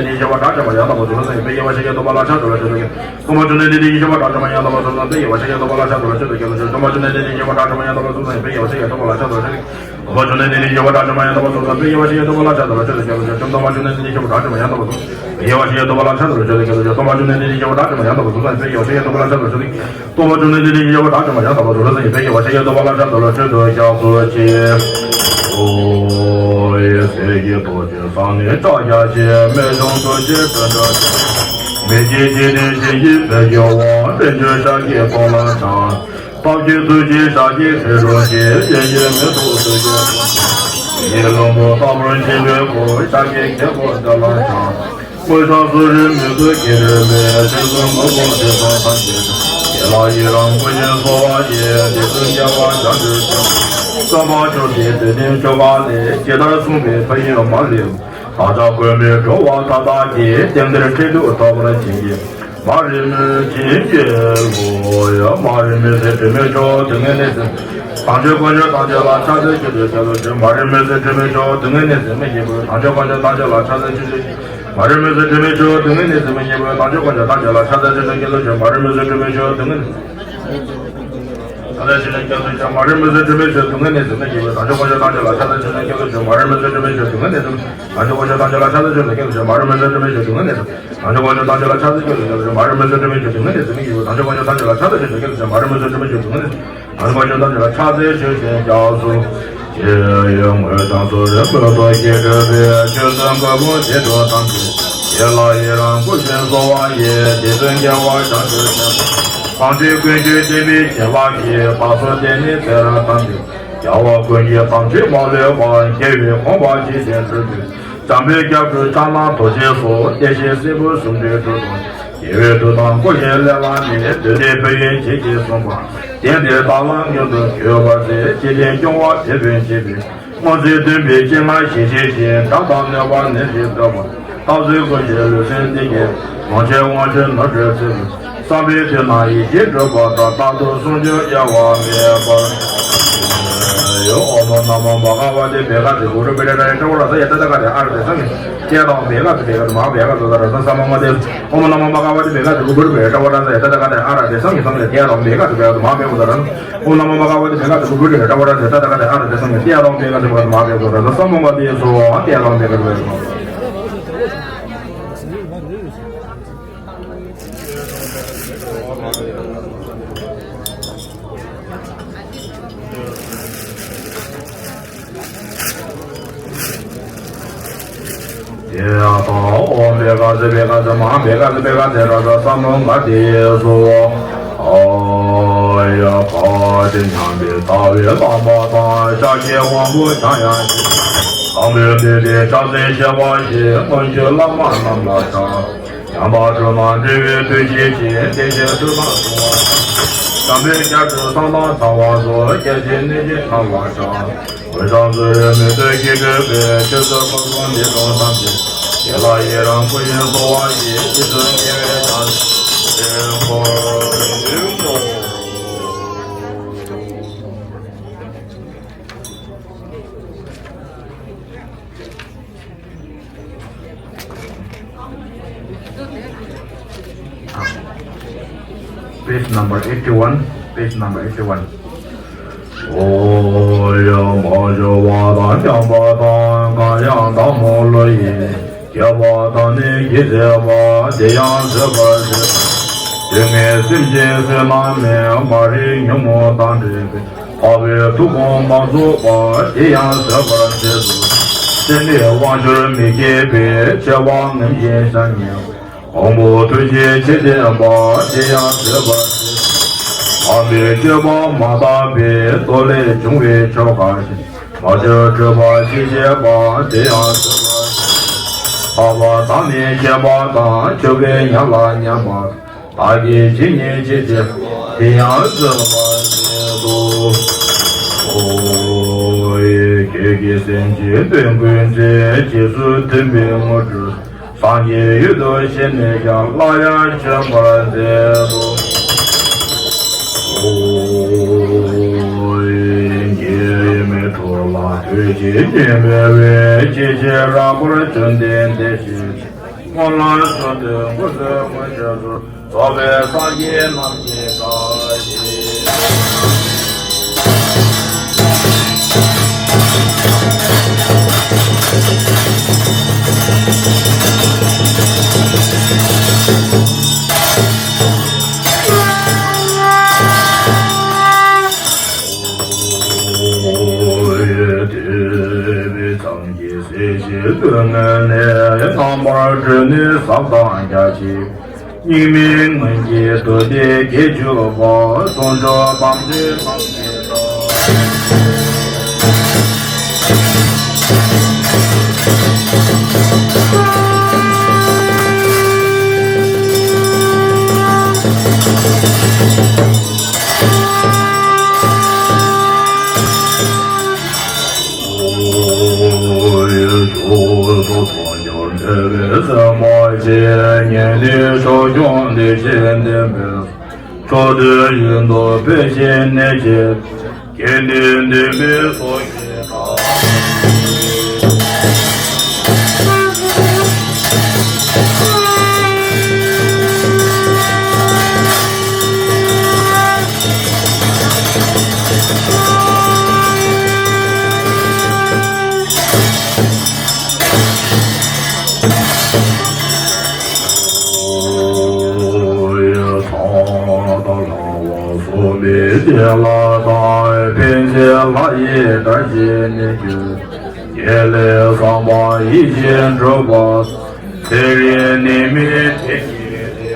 ནས་ནི་ཤེས་པ་དགྲ་བཅོམ་པ་ཡང་དག་པར་རྫོགས་སངས་རྒྱས་དཔལ་དགྱེས་པ་ཤཱཀྱ་ཐུབ་པ་ལ་ཕྱག་འཚལ་ལོ་ཞེས་བསྟོད་ཀྱི། སྟོང་པ་བཅོམ་ལྡན་འདས་ནི་ཤེས་པ་དགྲ་བཅོམ་པ་ཡང་དག་པར་རྫོགས་སངས་རྒྱས་དཔལ་དགྱེས་པ་ཤཱཀྱ་ཐུབ་པ་ལ་ཕྱག་འཚལ་ལོ་ཞེས་བསྟོད་ཀྱི། སྟོང་པ་བཅོམ་ལྡན་འདས་ནི་ཤེས་པ་དགྲ་བཅོམ་པ་ཡང་དག་པར་རྫོགས་སངས་རྒྱས་དཔལ་དགྱེས་པ་ཤཱཀྱ་ཐུབ་པ་ལ་ཕྱག་འཚལ་ལོ་ཞེས་བསྟོད་ཀྱི། སྟོང་པ་བཅོམ་ལྡན་འདས་ནི་ཤེས་པ་དགྲ་བཅོམ་པ་ཡང་དག་པར་རྫོགས་སངས་རྒྱས་དཔལ་དགྱེས་པ་ཤཱཀྱ་ཐུབ་པ་ལ་ཕྱག་འཚལ་ལོ་ཞེས་བསྟོད་ཀྱི། སྟོང་པ་བཅོམ་ལྡན་འདས་ནི་ཤེས་པ་དགྲ་བཅོམ་པ་ཡང་དག་པར་རྫོགས་སངས་རྒྱས་དཔལ་དགྱེས་པ་ཤཱཀྱ་ཐུབ་པ་ལ་ཕྱག་འཚལ་ལོ་ཞེས་བསྟོད་ཀྱི། སྟོང་པ་བཅོམ་ལྡན་འདས་ནི་ཤེས་པ་དགྲ་བཅོམ་པ་ཡང་དག་པར་རྫོགས་སངས་རྒྱས་དཔལ་དགྱེས་པ་ཤཱཀྱ་ཐུབ་པ་ལ་ཕྱག་འཚལ་ལོ་ཞེས་བསྟོད་ཀྱི། སྟོང་པ་བཅོམ་ལྡན་འདས་ནི་ཤེས་པ་དགྲ་བཅོམ་པ་ཡང་དག་པར་རྫོགས་སངས་རྒྱས་དཔལ་དགྱེས་པ་ཤཱཀྱ་ཐུབ་པ་ལ་ཕྱག་འཚལ་ལོ་ཞེས་བསྟོད་ཀྱི། སྟོང་པ་བཅོམ་ལྡན་འདས་ནི་ཤེས་པ་དགྲ་བཅོམ་པ་ཡང་དག་པར་རྫོགས་སངས་རྒྱས་དཔལ་དགྱེས་པ་ཤཱཀྱ་ཐུབ་པ་ལ་ཕྱག་འཚལ་ལོ་ཞེས་བསྟོད་ཀྱི། སྟོང་པ་བཅོམ་ལྡན་འདས་ནི་ཤེས་པ་དགྲ་བཅོམ་པ་ཡང་དག་པར་རྫོགས་སངས་རྒྱས་དཔལ་དགྱེས་པ་ཤཱཀྱ་ཐུབ་པ་ལ་ཕྱག་འཚལ་ལོ་ཞེས་བསྟོད་ཀྱི། ཨོ་ཡེ་སྲས་ཀྱི་ཐུགས་ཀྱི་ས་ནི་བཀྲ་རྒྱ་ཆེ། རྨད་བྱུང་ཐུགས་རྗེའི་བསྟན་དགྲ་ཆེ། མི་ཕྱེད་ཅི་ནས་ཞི་བྱེད་དཔལ་གྱི་དབང་། བསྟན་བཅོས་ཤཱཀྱའི་ཐུགས་ལ་བྱམས། སྟོབས་ཀྱིས་ཐུགས་རྗེའི་ཤཱཀྱའི་ཚེ་རུ་སྐྱེས། ལན་གྱིས་མི་ཐུབ་ཐུགས་རྗེའི་ཡིད་ལུས་པོ་ལྟ་བུར་འཆིང་བའི་སྐུ། ཤཱཀྱའི་ཁྱེད་ཁོ་འདི་ལ་བྱམས། དངོས་བྱང་སུ་རེ་མི་དགོས་ཀྱི་རེ་བའི། ཕྱིར་བཟོད་མི་དགོས་དེ་དག་ཐམས་ཅད་ཀྱང་། ཡིད་ལ་ཡི་རང་བསྐུལ་ཞིང་གསོལ་བ་ཡི། དེ་ཚུན་རྒྱལ་བ་ཞབས་ཀྱིས་བཅགས། བསམ་པ་བཅོམ་པའི་དེ་ནི་ཆོ་ག་ལས། ཇི་ལྟར་གསུངས་པའི་མཐའ་ཡས་མ་ལུས་པ། བདག་ཅག་མགོན་མེད་འགྲོ་བ་མཐའ་དག་གི། རྟེན་འབྲེལ་འཕྲིན་ལས་ཐོབ་པར་བྱིན་གྱིས། མ་རིག་མུན་བྱེད་ཀྱི་ལོ་ཡ། མ་རིག་མུན་སེལ་དྲི་མེད་མཆོག་དུས་ངན་ནད་སེལ། དལ་འབྱོར་དཀོན་མཆོག་ཐམས་ཅད་ལ་ཕྱག་འཚལ་ཆོས་སྤྱོད་སྐྱབས་སུ་མཆི། མ་རིག་མུན་སེལ་དྲི་མེད་མཆོག་དུས་ངན་ནད་སེལ་མི་བཞི་པོ། དལ་འབྱོར་དཀོན་མཆོག་ཐམས་ཅད་ལ་ཕྱག་འཚལ་ཆོས་སྤྱོད། མ་རིག་མུན་སེལ་དྲི་མེད་མཆོག་དུས་ངན་ནད་སེལ་མི་བཞི་པོ། དལ་འབྱོར་དཀོན་མཆོག་ཐམས་ཅད་ལ་ཕྱག་འཚལ་ཆོས་སྤྱོད་སྐྱབས་སུ་མཆི། མ་རིག་མུན་སེལ་དྲི་མེད་མཆོག་དུས་ངན་ནད་སེལ། ཕྱག་འཚལ་ཆོས་སྤྱོད་སྐྱབས་སུ་མཆི། མ་རིག་མུན་སེལ་དྲི་མེད་མཆོག་དུས་ངན་ནད་སེལ་མི་བཞི་པོ། དལ་འབྱོར་དཀོན་མཆོག་ཐམས་ཅད་ལ་ཕྱག་འཚལ་ཆོས་སྤྱོད་སྐྱབས་སུ་མཆི། མ་རིག་མུན་སེལ་དྲི་མེད་མཆོག་དུས་ངན་ནད་སེལ། དལ་འབྱོར་དཀོན་མཆོག་ཐམས་ཅད་ལ་ཕྱག་འཚལ་ཆོས་སྤྱོད་སྐྱབས་སུ་མཆི། མ་རིག་མུན་སེལ་དྲི་མེད་མཆོག་དུས་ངན་ནད་སེལ། དལ་འབྱོར་དཀོན་མཆོག་ཐམས་ཅད་ལ་ཕྱག་འཚལ་ཆོས་སྤྱོད་སྐྱབས་སུ་མཆི། མ་རིག་མུན་སེལ་དྲི་མེད་མཆོག་དུས་ངན་ནད་སེལ་མི་བཞི་པོ། དལ་འབྱོར་དཀོན་མཆོག་ཐམས་ཅད་ལ་ཕྱག་འཚལ་ཆོས་སྤྱོད་སྐྱབས་སུ་མཆི། མ་རིག་མུན་སེལ་དྲི་མེད་མཆོག་དུས་ངན་ནད་སེལ། དལ་འབྱོར་དཀོན་མཆོག་ཐམས་ཅད་ལ་ཕྱག་འཚལ་ཆོས་སྤྱོད་སྐྱབས་སུ་མཆི། དངོས་བྱང་སུ་རེ་མུ་སྟེགས་ཀྱིས་སྒྲིབ་པའི། ཆོས་སུ་འགལ་རྐྱེན་སྡིག་སྒྲིབ་ཐམས་ཅད། ཡིད་ལ་ཡི་རང་བསྐུལ་ཞིང་གསོལ་བ་ཡི། དེ་ཚུན་རྒྱལ་བ་ཞབས་ཀྱིས་བཅགས། གང་ཞིག་ཀུན་སྤྱོད་བསྟན་པའི་བྱིན་རླབས་ཀྱིས། བདག་སོགས་དེ་ནི་ཚེ་རབས་ཐམས་ཅད། རྒྱལ་བ་ཀུན་གྱི་དམ་ཆོས་མ་ལུས་པ། རྒྱལ་བའི་དགོངས་པ་ཇི་བཞིན་སྒྲུབ་པའི། འཇམ་དཔལ་སྐྱབས་འགྲོ་ཕྱག་ན་རྡོ་རྗེ་སོགས། བདེ་གཤེགས་སྲས་པོ་སུམ་ཅུ་དྲུག་དང་། རྒྱལ་བའི་མཐུ་དང་སྐུ་ཞབས་ལས་ལ་ནི། འདོད་ལྡན་ཕ་ཡུལ་འཇིགས་བྱེད་གསུམ་པ། བསྟན་འདིར་བདག་ལ་མངོན་དུ་གྱུར་པར་མཛད། ཅི་བདེན་སྐྱོང་བ་དེད་དཔོན་བྱེད་པའི། སྔོན་ཚེ་བདུན་པའི་སྤྱན་སྔར་ཞལ་བཞེས་ཤིང་། དགྲ་དང་ནད་པ་ནད་ཀྱིས་གདུངས་པ། སྟག་གཟིག་སྐུ་ཞབས་ལུས་སེམས་བདེ་སྐྱེད། ལོངས་སྤྱོད་དབང་ཕྱུག་ནོར་བཅས་ཚེ་རབས་བསམ་པའི་དོན་རྣམས་ཡིད་བཞིན་འགྲུབ་པ་དང་། རྟག་ཏུ་གསུང་ཆོས་གཡེལ་བ་མེད་པར། ཨོཾ་ནམོ་བྷ་ག་ཝ་ཏི་བྷེ་ཁ་ཛི་གུ་རུ་བྷེ་ཊ་ཡ་ཏྲ་ཝ་ར་ཛ་ཡ་ཏ་ཏ་ཀ་ཏེ་ཨ་ར་ཏེ་སངས་རྒྱས་ཏེ་དང་བྷེ་ཁ་ཛི་བྷེ་ཁ་ཛི་མ་ཧཱ་བྷེ་ཁ་ཛི་ད་ར་ཛ་ས་མ་མ་ཏེ། ཨོཾ་ནམོ་བྷ་ག་ཝ་ཏི་བྷེ་ཁ་ཛི་གུ་རུ་བྷེ་ཊ་ཝ་ར་ཛ་ཡ་ཏ་ཏ་ཀ་ཏེ་ཨ་ར་ཏེ་སངས་རྒྱས་སངས་རྒྱས་ཏེ་དང་བྷེ་ཁ་ཛི་བྷེ་ཁ་ཛི་མ་ཧཱ་བྷེ་ཁ་ཛི་ད་ར། ཨོཾ་ནམོ་བྷ་ག་ཝ་ཏི་བྷེ་ཁ་ཛི་གུ་རུ་བྷེ་ཊ་ཝ་ར་ཛ་ཡ་ཏ་ཏ་ཀ་ཏེ་ཨ་ར་ཏེ་སངས་རྒྱས་ཏེ་དང་བྷེ་ཁ་ཛི་བྷེ་ཁ་ཛི་མ་ཧཱ་བྷེ་ཁ་ཛི་ད་ར་ཛ་ས་མ་མ་ཏེ་སོ་ཏེ་དང་བྷེ་ཁ་ཛི་བྷེ་ཁ་ཛི། ཡ་ཐ་ཨོཾ་བྷེ་ཁ་ཛི་བྷེ་ཁ་ཛི་མ་ཧཱ་བྷེ་ཁ་ཛི་བྷེ་ཁ་ཛི་ར་ཛ་ས་མུ་ག་ཏེ་སོ། ཨ་ཡ་ག་ཏེ་མཉམ་པའི་ལྟ་བའི་བླ་མ་དང་། ཤཱཀྱའི་དབང་པོ་འཆང་ཡང་ཞིང་། དང་པོའི་བསྟན་པའི་ཕྱག་འཚལ་ཞེས་པ་བཞིན། སྔོན་བྱོན་བླ་མ་རྣམས་ལ་ཕྱག་ཉམས་པ་དྲུག་རྣམས་འདྲེན་པའི་མཐུ་ཆེན་ཅན། བདེ་གཤེགས་ཐུགས་དམ་སྲུང་བ་དང་། འཇམ་དཔལ་སྐྱབས་འགྲོ་གསང་སྔགས་ཚང་བ་སོགས། རྒྱལ་ཆེན་གནས་ཆེན་རྣམས་ལ་ཕྱག་འོད་བཟང་བསིལ་བའི་མེ་ཏོག་གིས་སྤྲས་པའི། ཆོས་ཚོགས་ཀུན་ཐོབ་འདི་དང་ཐམས་ཅད། ཡིད་ལ་ཡི་རང་སྐུ་ཡི་གསོལ་བ་ཡིས། རྗེས་སུ་དགེ་བའི་བྱ་བྱེད་འགོད། Page number eighty-one, page number eighty-one. ཨོ་ཡ་མ་བྱོ་བ་དང་། འཇམ་པ་དང་། གང་ཡང་དག་མོ་བློ་ཡིས། བསྐྱེད་པ་དང་ནི་བགྱིས་མཛད་པ། དེ་ཡང་བཟོད་པར་བྱེད། སྡུག་བསྔལ་སེམས་ཅན་བསོད་ནམས་མེད། མ་རིག་ཉོན་མོངས་དང་བྲལ་བའི། འཕགས་པའི་ཐུགས་དགོངས་མ་རྫོགས་པ། དེ་ཡང་བཟོད་པར་བྱེད་དོ། སེམས་ནི་དབང་ཕྱུག་མི་བསྐྱོད་པའི། ཆེ་བ་ངེས་ཤེས་བྱང་ཉེས་པ། དབང་པོ་ཐུགས་རྗེའི་ཆོས་བསྟན་པ། དེ་ཡང་བཟོད་པར་བྱེད། དམ་པའི་སྤྱོད་པ་མ་དག་པའི། ཐོགས་ལས་བྱུང་བའི་ཆོ་ག་བཞིན། མ་བཅོས་སྤྲོས་པ་ཅི་བྱེད་པ། དེ་ཡང་བཟོད་པར་བྱེད། འཕགས་པ་དང་ནི་ཁྱད་པར་དང་། ཆོས་སྐད་ཉམས་ལ་ཉམས་པ། བདག་གིས་ཇི་སྙེད་ཅི་བྱེད་པ། དེ་ཡང་བཟོད་པར་བྱེད་དོ། ཨོ་ཡེ་ཁྱེད་ཀྱིས་སེམས་ཅན་དོན་ཀུན་མཛད། རྗེས་སུ་མཐུན་པའི་དངོས་གྲུབ། སངས་རྒྱས་ཡུལ་དུ་གཤེགས་ནས་ཀྱང་། སླར་ཡང་བྱོན་པར་མཛད་དོ། ཨོ་ཡེ་ཉེས་མེད་འཁྲུལ་སླད་དུས་གཅིག་ཉོན་མོངས་པའི། ཅི་ཕྱིར་རབ་འབྱམས་བཅོམ་ལྡན་འདས་ཀྱིས། སྔོན་ལ་བྱོན་ཏེ་སྐུ་གསུང་ཐུགས་ཀྱི་ཚུལ། རྫོགས་པའི་སངས་རྒྱས་རྣམས་ཀྱིས་བཀའ་སྩལ། ཨོ་ཡེ་དེ་བས་ཙམ་གྱིས་སྲིད་ཞིའི་སྡུག་བསྔལ་ལས། རྣམ་པར་གྲོལ་ནས་ཟབ་དང་རྒྱ་ཆེ། སྙིགས་མའི་ངང་གིས་བདུད་སྡེ་བརྒྱད་འཇོམས་པ། དཀོན་མཆོག་དམ་ཅན་ཐམས་ཅད་དང་། ཨོ་ཡེ་ཕྱོགས་སུ་མཐོང་ཆོས་འཕྲིན་ལས་སེམས་དཔའ་ཆེ། ཉན་ནས་ཕྱོགས་སྐྱོང་བདེ་ཆེན་ལྡན་པའི། མཆོག་ཏུ་ཡོད་དོ་དཔལ་ཆེན་གནས་ཀྱི། དགེ་འདུན་འདུས་པའི་ཚོགས་ཀྱིས་བདག་ཚངས་དང་ལྷ་བ་སོགས་མའི་རྗེས་ལ་བདག་ཕན་ཕྱིར་ལྷ་ཡི་སྒྲ་བཞིན་ནི་ཀྱི། དགེ་ལེགས་བསམ་པ་ཡིད་བཞིན་འགྲུབ་པ། ཚེ་རིང་ནད་མེད་བདེ་སྐྱིད་དེ།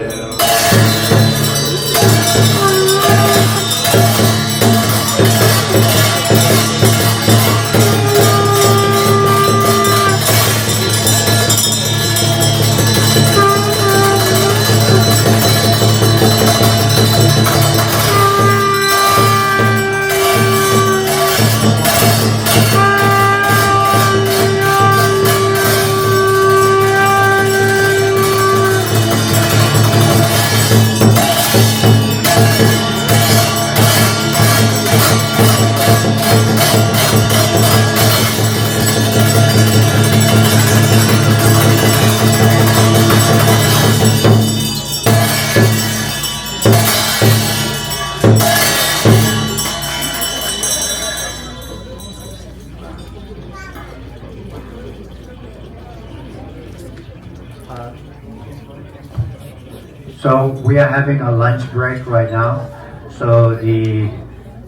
So we are having a lunch break right now. So the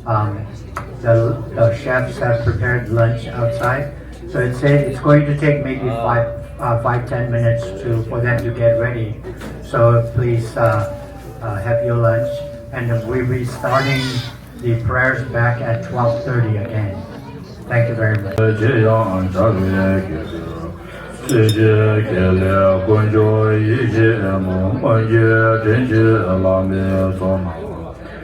um, the, the chefs have prepared lunch outside. So it said it's going to take maybe five, uh, five, ten minutes to for them to get ready. So please uh, uh, have your lunch, and we'll be starting the prayers back at twelve thirty again. Thank you very much. ཅེས་ཡང་བྱ་བའི་སྐད་དུ། སྲིད་ཞིའི་དཀྱིལ་ལས་དཀོན་མཆོག་ཡིད་བཞིན་ནོར། མངོན་གྱུར་དྲིན་ཅན་བླ་མའི་ཚོགས་རྣམས།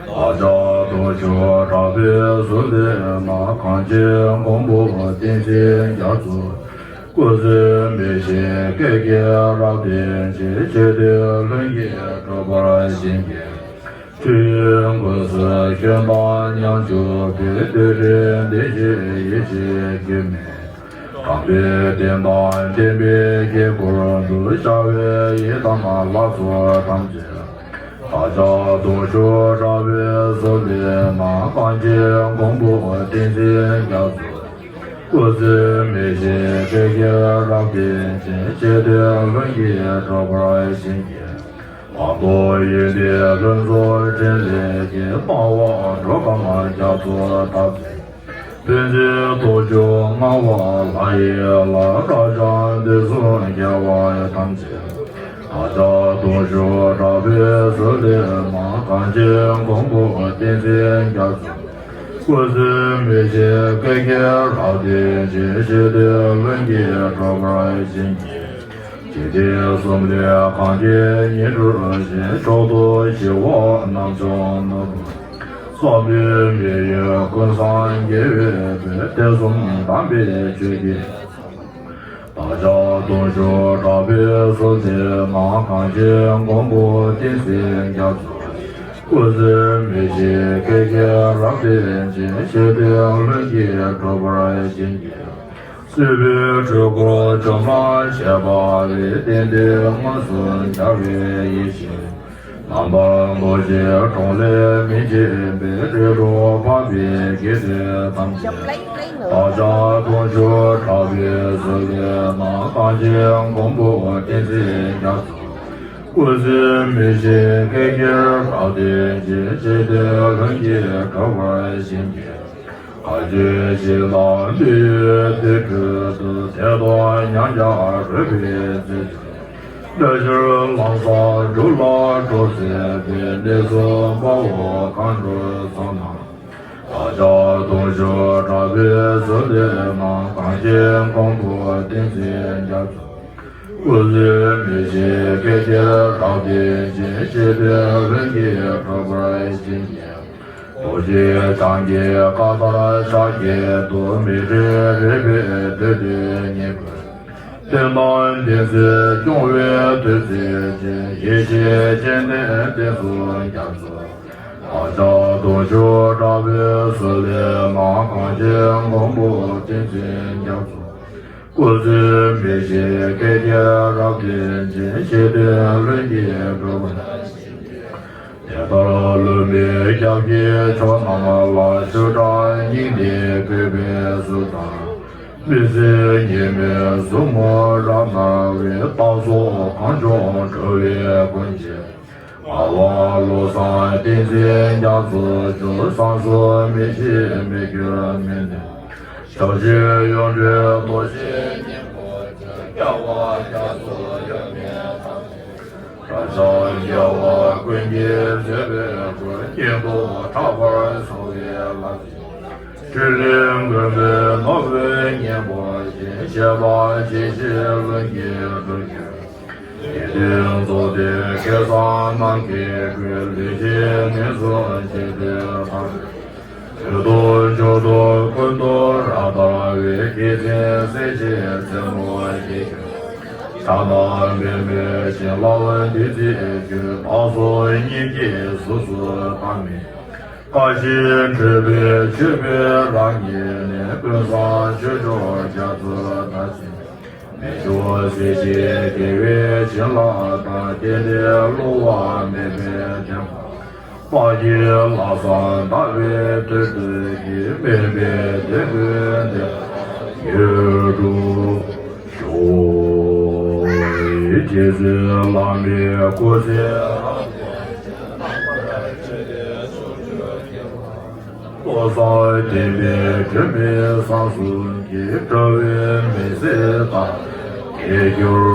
བདག་ཅག་དུང་ཕྱུར་གྲགས་པའི་གཟུགས་ལས་ན། གངས་ཅན་མགོན་པོ་བསྟན་འཛིན་རྒྱ་མཚོ། སྐུ་གཟུགས་མི་ཤིགས་སྐད་ཀྱིས་རབ་བསྟོད་ཅིང་། ཆོས་འདི་ལྷུན་གྱིས་གྲུབ་པར་བྱིན་གྱིས། ཆོས་དབྱིངས་ཀུན་སུ་ཁྱོད་དང་མཉམ་བཞུགས་པའི། ཏུ་རེ་འདི་ཞེས་ཡེ་ཤེས་སྒྱུ་མའི། དྲང་པོའི་བསྟན་དང་བསྟན་པའི་དཀྱིལ་འཁོར་དུ། བྱ་བའི་ཡི་དམ་ལྷ་ཚོགས་ཐམས་ཅད། བདག་ཅག་དུང་ཕྱུར་གྲགས་པའི་གཟུགས་ལས་ན། གངས་ཅན་མགོན་པོ་བསྟན་འཛིན་རྒྱ་མཚོ། སྐུ་གཟུགས་མི་ཤིགས་སྐད་ཀྱིས་རབ་བསྟོད་ཅིང་། ཆོས་འདི་ལྷུན་གྱིས་གྲུབ་པར་བྱིན་གྱིས། དབང་པོ་ཡོན་ཏན་ལྷུན་གསོལ་འཕྲིན་ལས་ཀྱིས། སྣང་བ་འགྲོ་ཁམས་རྒྱ་མཚོ་ཐམས་ཅད། ཕན་ཚུན་ཐུགས་མཆོག་མངའ་བ་ལྷ་ཡི་ལྷ། བསྐལ་བཟང་འདི་གསུམ་རྒྱལ་བ་ཐམས་ཅད། བདག་ཅག་དུང་ཕྱུར་གྲགས་པའི་གཟུགས་ལས་ན། གངས་ཅན་མགོན་པོ་བསྟན་འཛིན་རྒྱ་མཚོ། སྐུ་གཟུགས་མི་ཤིགས་སྐད་ཀྱིས་རབ་བསྟོད་ཅིང་། ཆོས་འདི་ལྷུན་གྱིས་གྲུབ་པར་བྱིན་གྱིས། འཇིག་རྟེན་གསུམ་ལས་གངས་ཅན་ཉིད་གྲུབ་ཅིང་། མཆོག་ཏུ་ཞི་བ་རྣམ་མཆོག་ནོར་བུ། བསམ་པའི་མི་ཡུལ་ཀུན་བཟང་རྒྱལ་བའི་དཔལ། ཐེག་གསུམ་དམ་པའི་ཆོས་ཀྱི། བདག་ཅག་དུང་ཕྱུར་གྲགས་པའི་གཟུགས་ལས་ན། གངས་ཅན་མགོན་པོ་བསྟན་འཛིན་རྒྱ་མཚོ། སྐུ་གཟུགས་མི་ཤིགས་སྐད་ཀྱིས་རབ་བསྟོད་ཅིང་། ཆོས་འདི་ལྷུན་གྱིས་གྲུབ་པར་བྱིན་གྱིས། སྲིད་པའི་འཁྲུལ་འཁོར་བཅོམ་པར་བྱེད་པ་ཡི། གཏན་བདེ་དངོས་སུ་འཆར་བའི་ཡེ་ཤེས། རྣམ་པར་རྟོག་བཅས་གྲོང་ལས་མི་ཕྱེད་པའི། རིགས་དྲུག་འཕགས་པའི་དགེ་འདུན་ཐམས་ཅད། བདག་ཅག་དུང་ཕྱུར་གྲགས་པའི་གཟུགས་ལས་ན། གངས་ཅན་མགོན་པོ་བསྟན་འཛིན་རྒྱ་མཚོ། སྐུ་གཟུགས་མི་ཤིགས་སྐད་ཀྱིས་རབ་བསྟོད་ཅིང་། ཆོས་འདི་ལྷུན་གྱིས་གྲུབ་པར་བྱིན་གྱིས། མཁའ་སྤྱོད་ཞིང་དང་འདི་ཡི་སྡེ་ཁྲོད་དུ། ཐད་གཏོང་མཉམ་སྦྱར་རོལ་པའི་རྩེ་མོ། ལྷོ་ཕྱོགས་ལམ་བཟང་འབྲུག་ལ་གྲོགས་བྱེད་པའི། གནས་གསུམ་དཔའ་བོ་མཁའ་འགྲོ་ཚོགས་རྣམས། བདག་ཅག་དུང་ཕྱུར་གྲགས་པའི་གཟུགས་ལས་ན། གངས་ཅན་མགོན་པོ་བསྟན་འཛིན་རྒྱ་མཚོ། སྐུ་གཟུགས་མི་ཤིགས་སྐད་ཀྱིས་རབ་བསྟོད་ཅིང་། ཆོས་འདི་ལྷུན་གྱིས་གྲུབ་པར་བྱིན་གྱིས། རྡོ་རྗེ་འཆང་གི་བཀའ་ལྟར་ཕྱག་བགྱིད་དོ། མི་ཁྲོས་རལ་པའི་སྟོད་དུ་ཉི་འོད། བསྟན་དང་བསྟན་འཛིན་སྐྱོང་བའི་མཐུ་རྩལ་ཅན། ཡེ་ཤེས་སྤྱན་ལྡན་བསྟན་སྲུང་རྒྱ་མཚོ། བདག་ཅག་དུང་ཕྱུར་གྲགས་པའི་གཟུགས་ལས་ན། གངས་ཅན་མགོན་པོ་བསྟན་འཛིན་རྒྱ་མཚོ། སྐུ་གཟུགས་མི་ཤིགས་སྐད་ཀྱིས་རབ་བསྟོད་ཅིང་། ཆོས་འདི་ལྷུན་གྱིས་གྲུབ་པར་བྱིན་གྱིས། དེ་ལྟར་ལུས་མེད་སྐྱབས་ཀྱི་མཆོག་རྣམས་ལ། ཆོས་སྒྲ་སྙིང་ནས་བརྐོས་པའི་གཟུགས་དང་། མི་བཟོད་ཉེས་མེད་ཟུག་རྔུ་རབ་མྱང་བའི། རྟག་སོགས་གངས་ལྗོངས་འགྲོ་བའི་ཀུན་གྱི། ངག་དབང་བློ་བཟང་བསྟན་འཛིན་རྒྱ་མཚོ་མཆོག། བསམ་སྲུང་མི་ཤིགས་མི་འགྱུར་མི་ནུབ། ཞབས་ཕྱི་ཡོངས་གྲོལ་རྡོ་རྗེ་སྙིང་པོ་མཆོག། རྒྱལ་བ་རྒྱ་མཚོ་ཡབ་མེས་ཐམས་ཅད། རབ་འབྱམས་རྒྱལ་བ་ཀུན་གྱིས་མཛད་པའི་སྐུ། སྙིང་ཐུབ་དྲག་པོར་བཟུང་བའི་ལམ་གྱི། སྤྲིན་ལས་མགོན་པོའི་ནོར་བུའི་སྙིང་པོ་ཅན། བཞད་པ་ཇི་བཞིན་ལྷུན་གྱིས་གྲུབ་གྱུར། དགེ་འདུན་རྫོགས་སྡེ་སྐལ་བཟང་རྣམས་ཀྱི་སྐུ། ལུས་ཅན་ངན་སོང་ཆེ་འདོད་དང་། བོད་དུ་འབྱོར་དུས་ཀུན་ཏུ་རབ་དར་བའི། རྒྱལ་མཚན་གསལ་བྱེད་རྩེ་མོ་བཞད་གྱུར། ཕྱག་ན་པདྨོའི་བྱིན་རླབས་བདུད་རྩིའི་རྒྱུན། བདག་སོགས་སྙིང་གི་གཟུགས་སུ་ལྟ་མིན། བཀའ་བཞིན་ཁྲོས་པའི་མཆོད་པའི་རང་ཉིད་ནས། ཀུན་བཟང་ཆོས་སྐྱོང་རྒྱ་མཚོ་ལྟ་ཞིང་མི་འགྱུར་གསལ་བྱེད་རྒྱལ་བའི་བྱིན་རླབས་དང་། རྟེན་འབྲེལ་བསླུ་བ་མེད་པའི་བདེན་པ། དཔལ་གྱི་ལྷ་བསངས་བདག་པོའི་དོན་དུ་གྱུར། དམན་པའི་དོན་ཀུན་འདི་ལ་ཡོངས་གྲུབ་ཤོག། རྗེ་བཙུན་བླ་མའི་སྐུ་ཚེ་རབ་ ས་བདེན་པའི་སྒྲོན་མེ་ས་གསུམ་གྱི་དགྲ་བོའི་མི་ཚེ་དག་གེགས་གྱུར་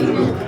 ཅིག།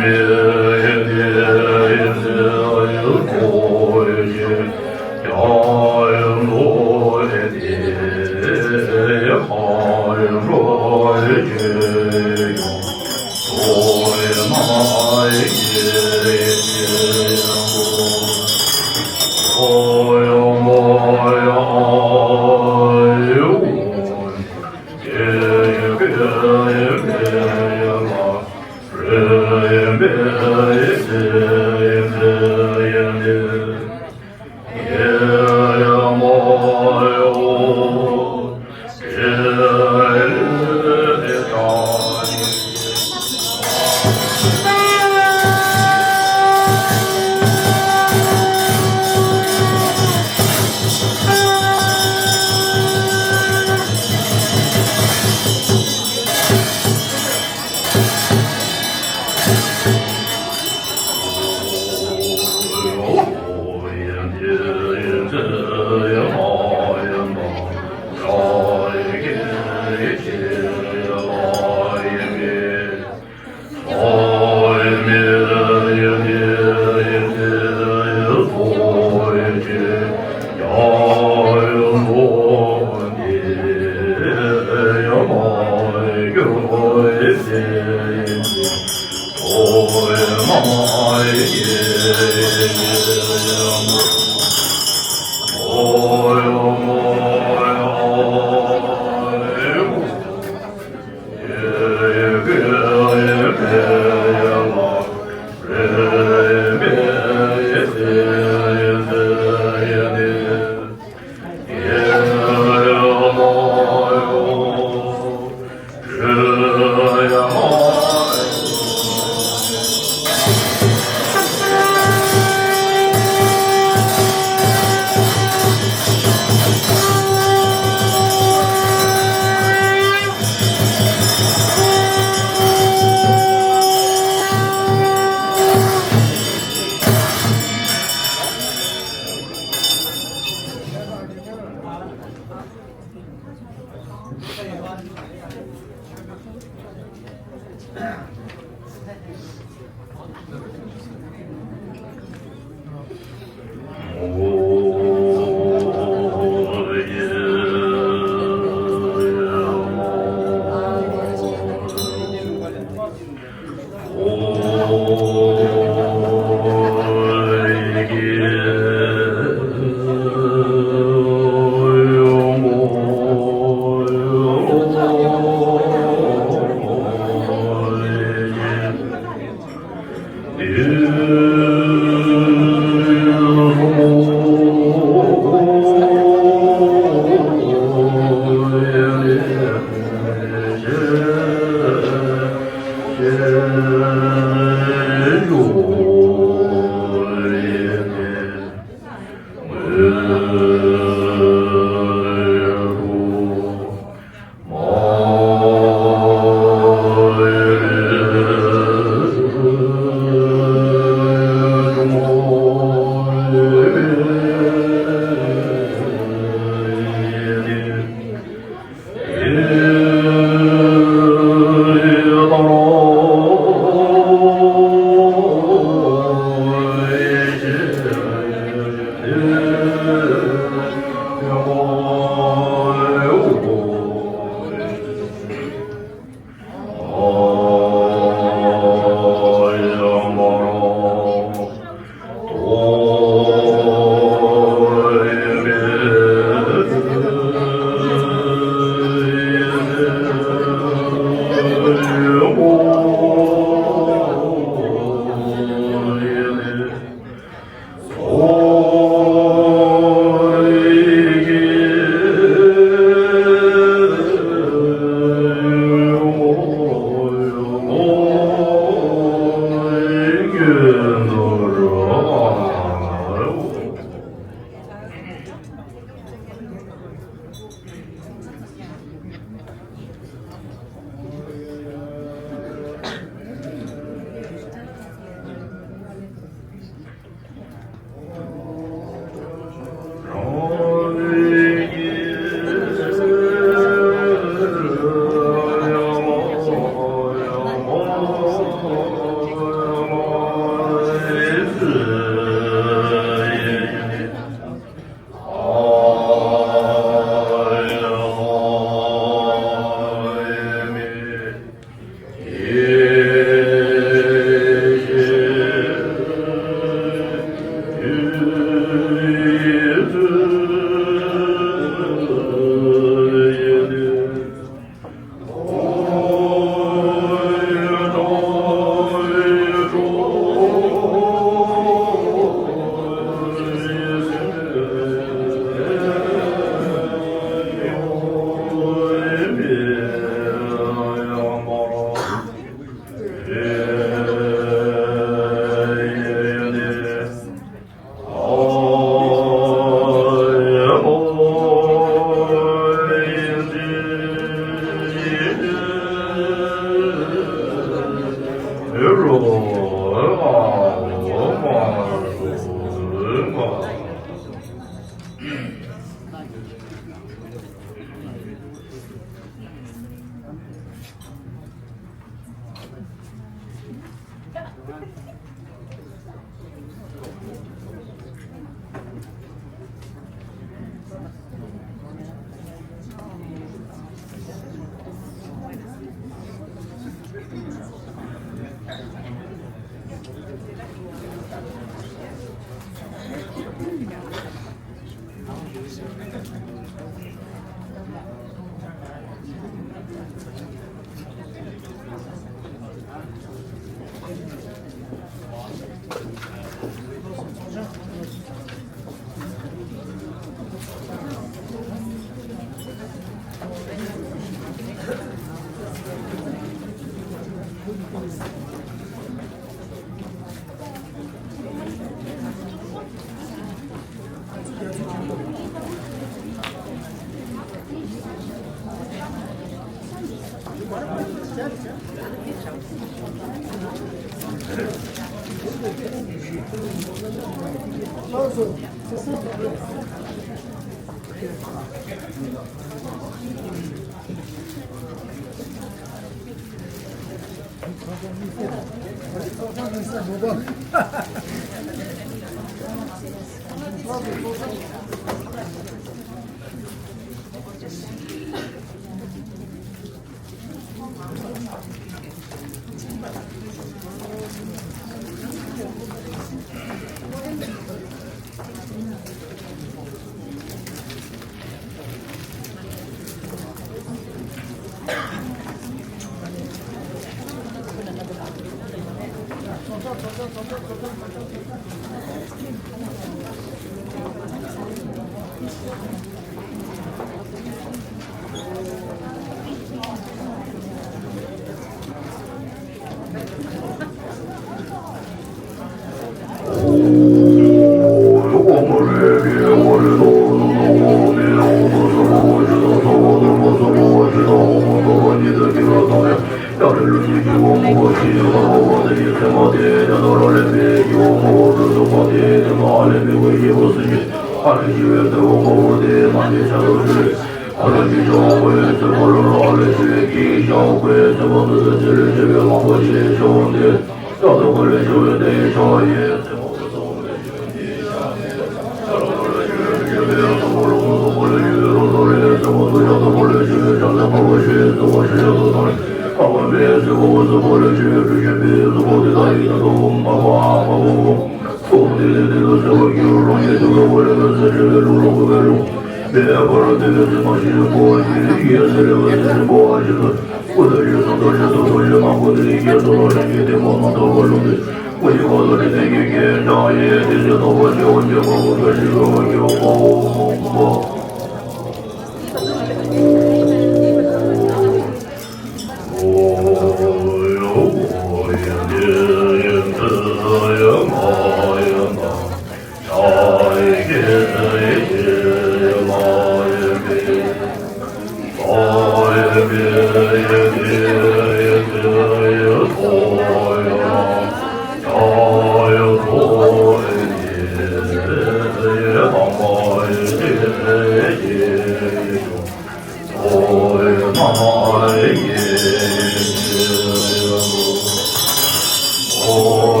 ཨོ་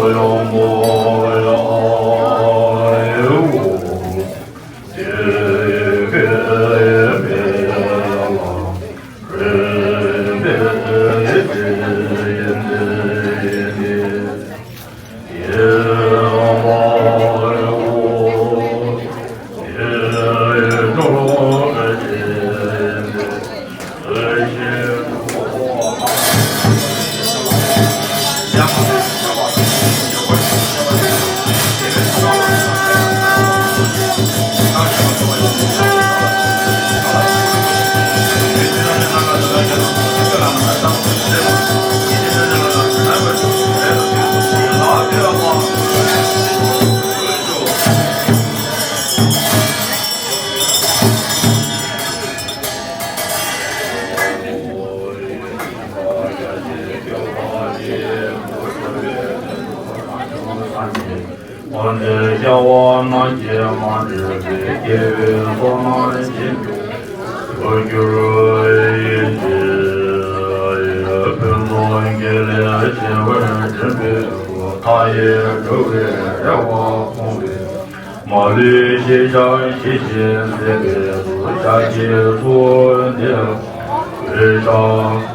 ནི་སྐྱེ་བ་སྣ་ཞིག་མ་འདྲེས་པའི་སྐྱེ་བོའི་བསོད་ནམས་ཀྱི་འགྲོ་རྒྱུར་ཡིད་ཆེས། ཕུན་ཚོགས་དགེ་ལེགས་ཞི་བར་འབྲིང་པོའི་མཐའ་ཡས་འགྲོ་བའི་རེ་བ་སྐོང་བའི། མ་ལུས་ཤེས་བྱ་ཞི་ཞིང་འཚལ་བའི་ཕྱག་རྒྱའི་གཙོ་བོ་འདི་ལ་འོས་ཤིང་།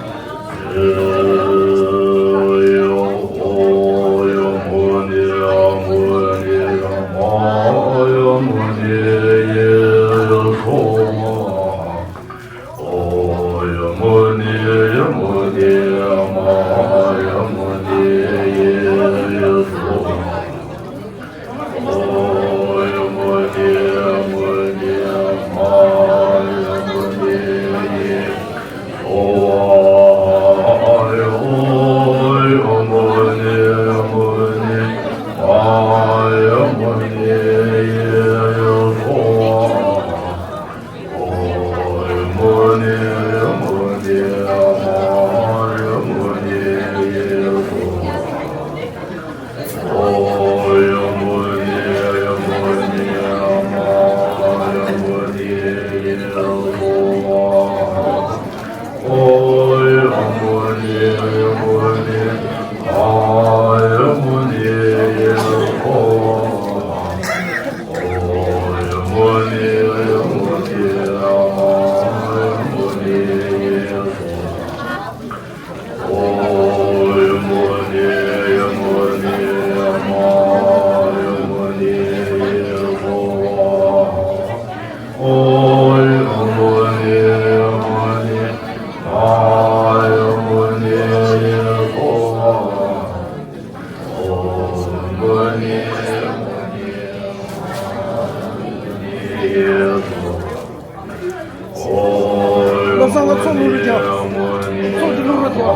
བློ་བཟང་ལ་ཚོགས་བླུག་རོགས་བྱས། ཚོགས་དེ་བླུག་རོགས་བྱས།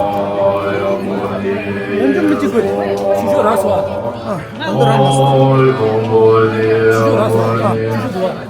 ཡོན་ཏན་མི་གཅིག་པ་རེད། ཆུ་ཤོག་རག་སོང་ཨ། ཨ་འདི་རག་མ་སོང་། ཆུ་ཤོག་རག་སོང་ཨ། ཆུ་ཤོག་འདུག་ཨ།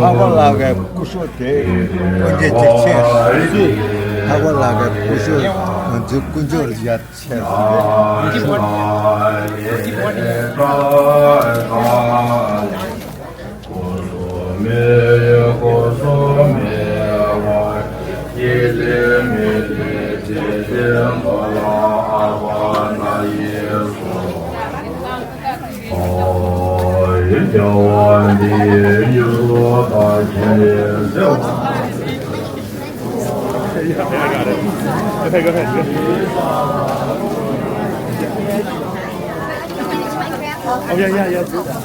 ལྷག་པ་ལྷ་ཁང་སྐུ་ཞབས་དེ་དཀོན་མཆོག་འཇིགས་བྱེད་སུ། ལྷག་པ་ལྷ་ཁང་སྐུ་ཞབས་ང་ཚོའི་དཀོན་མཆོག་ལ་ཡར་ཆེ་སུ། Oh, yeah, yeah, yeah.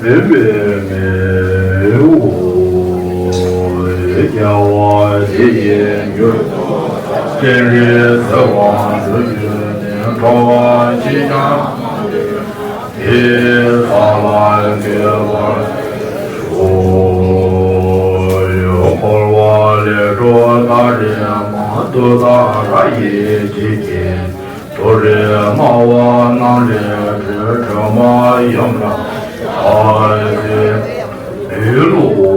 མེད་པའི་མེའོ། སྐྱེ་བ་དེ་ཡི་མྱུར་དུ་སྤྱན་རས་གཟིགས་དབང་འགྲུབ་གྱུར་ནས། འགྲོ་བ་གཅིག་ཀྱང་དེ་དག་ལ་དགེ་བར་ཤོག། འཁོར་བ་ལས་སྒྲོལ་ད་རེས་མ། ཏུཏྟཱ་ར་ཡིས་འཇིགས་བྱེད་དུག། རེག་སྨྲ་བ་རྣམས་ལས་གྲོལ། དྲི་མ་ཡུམ་ལ་ཕྱག་འཚལ་ལོ།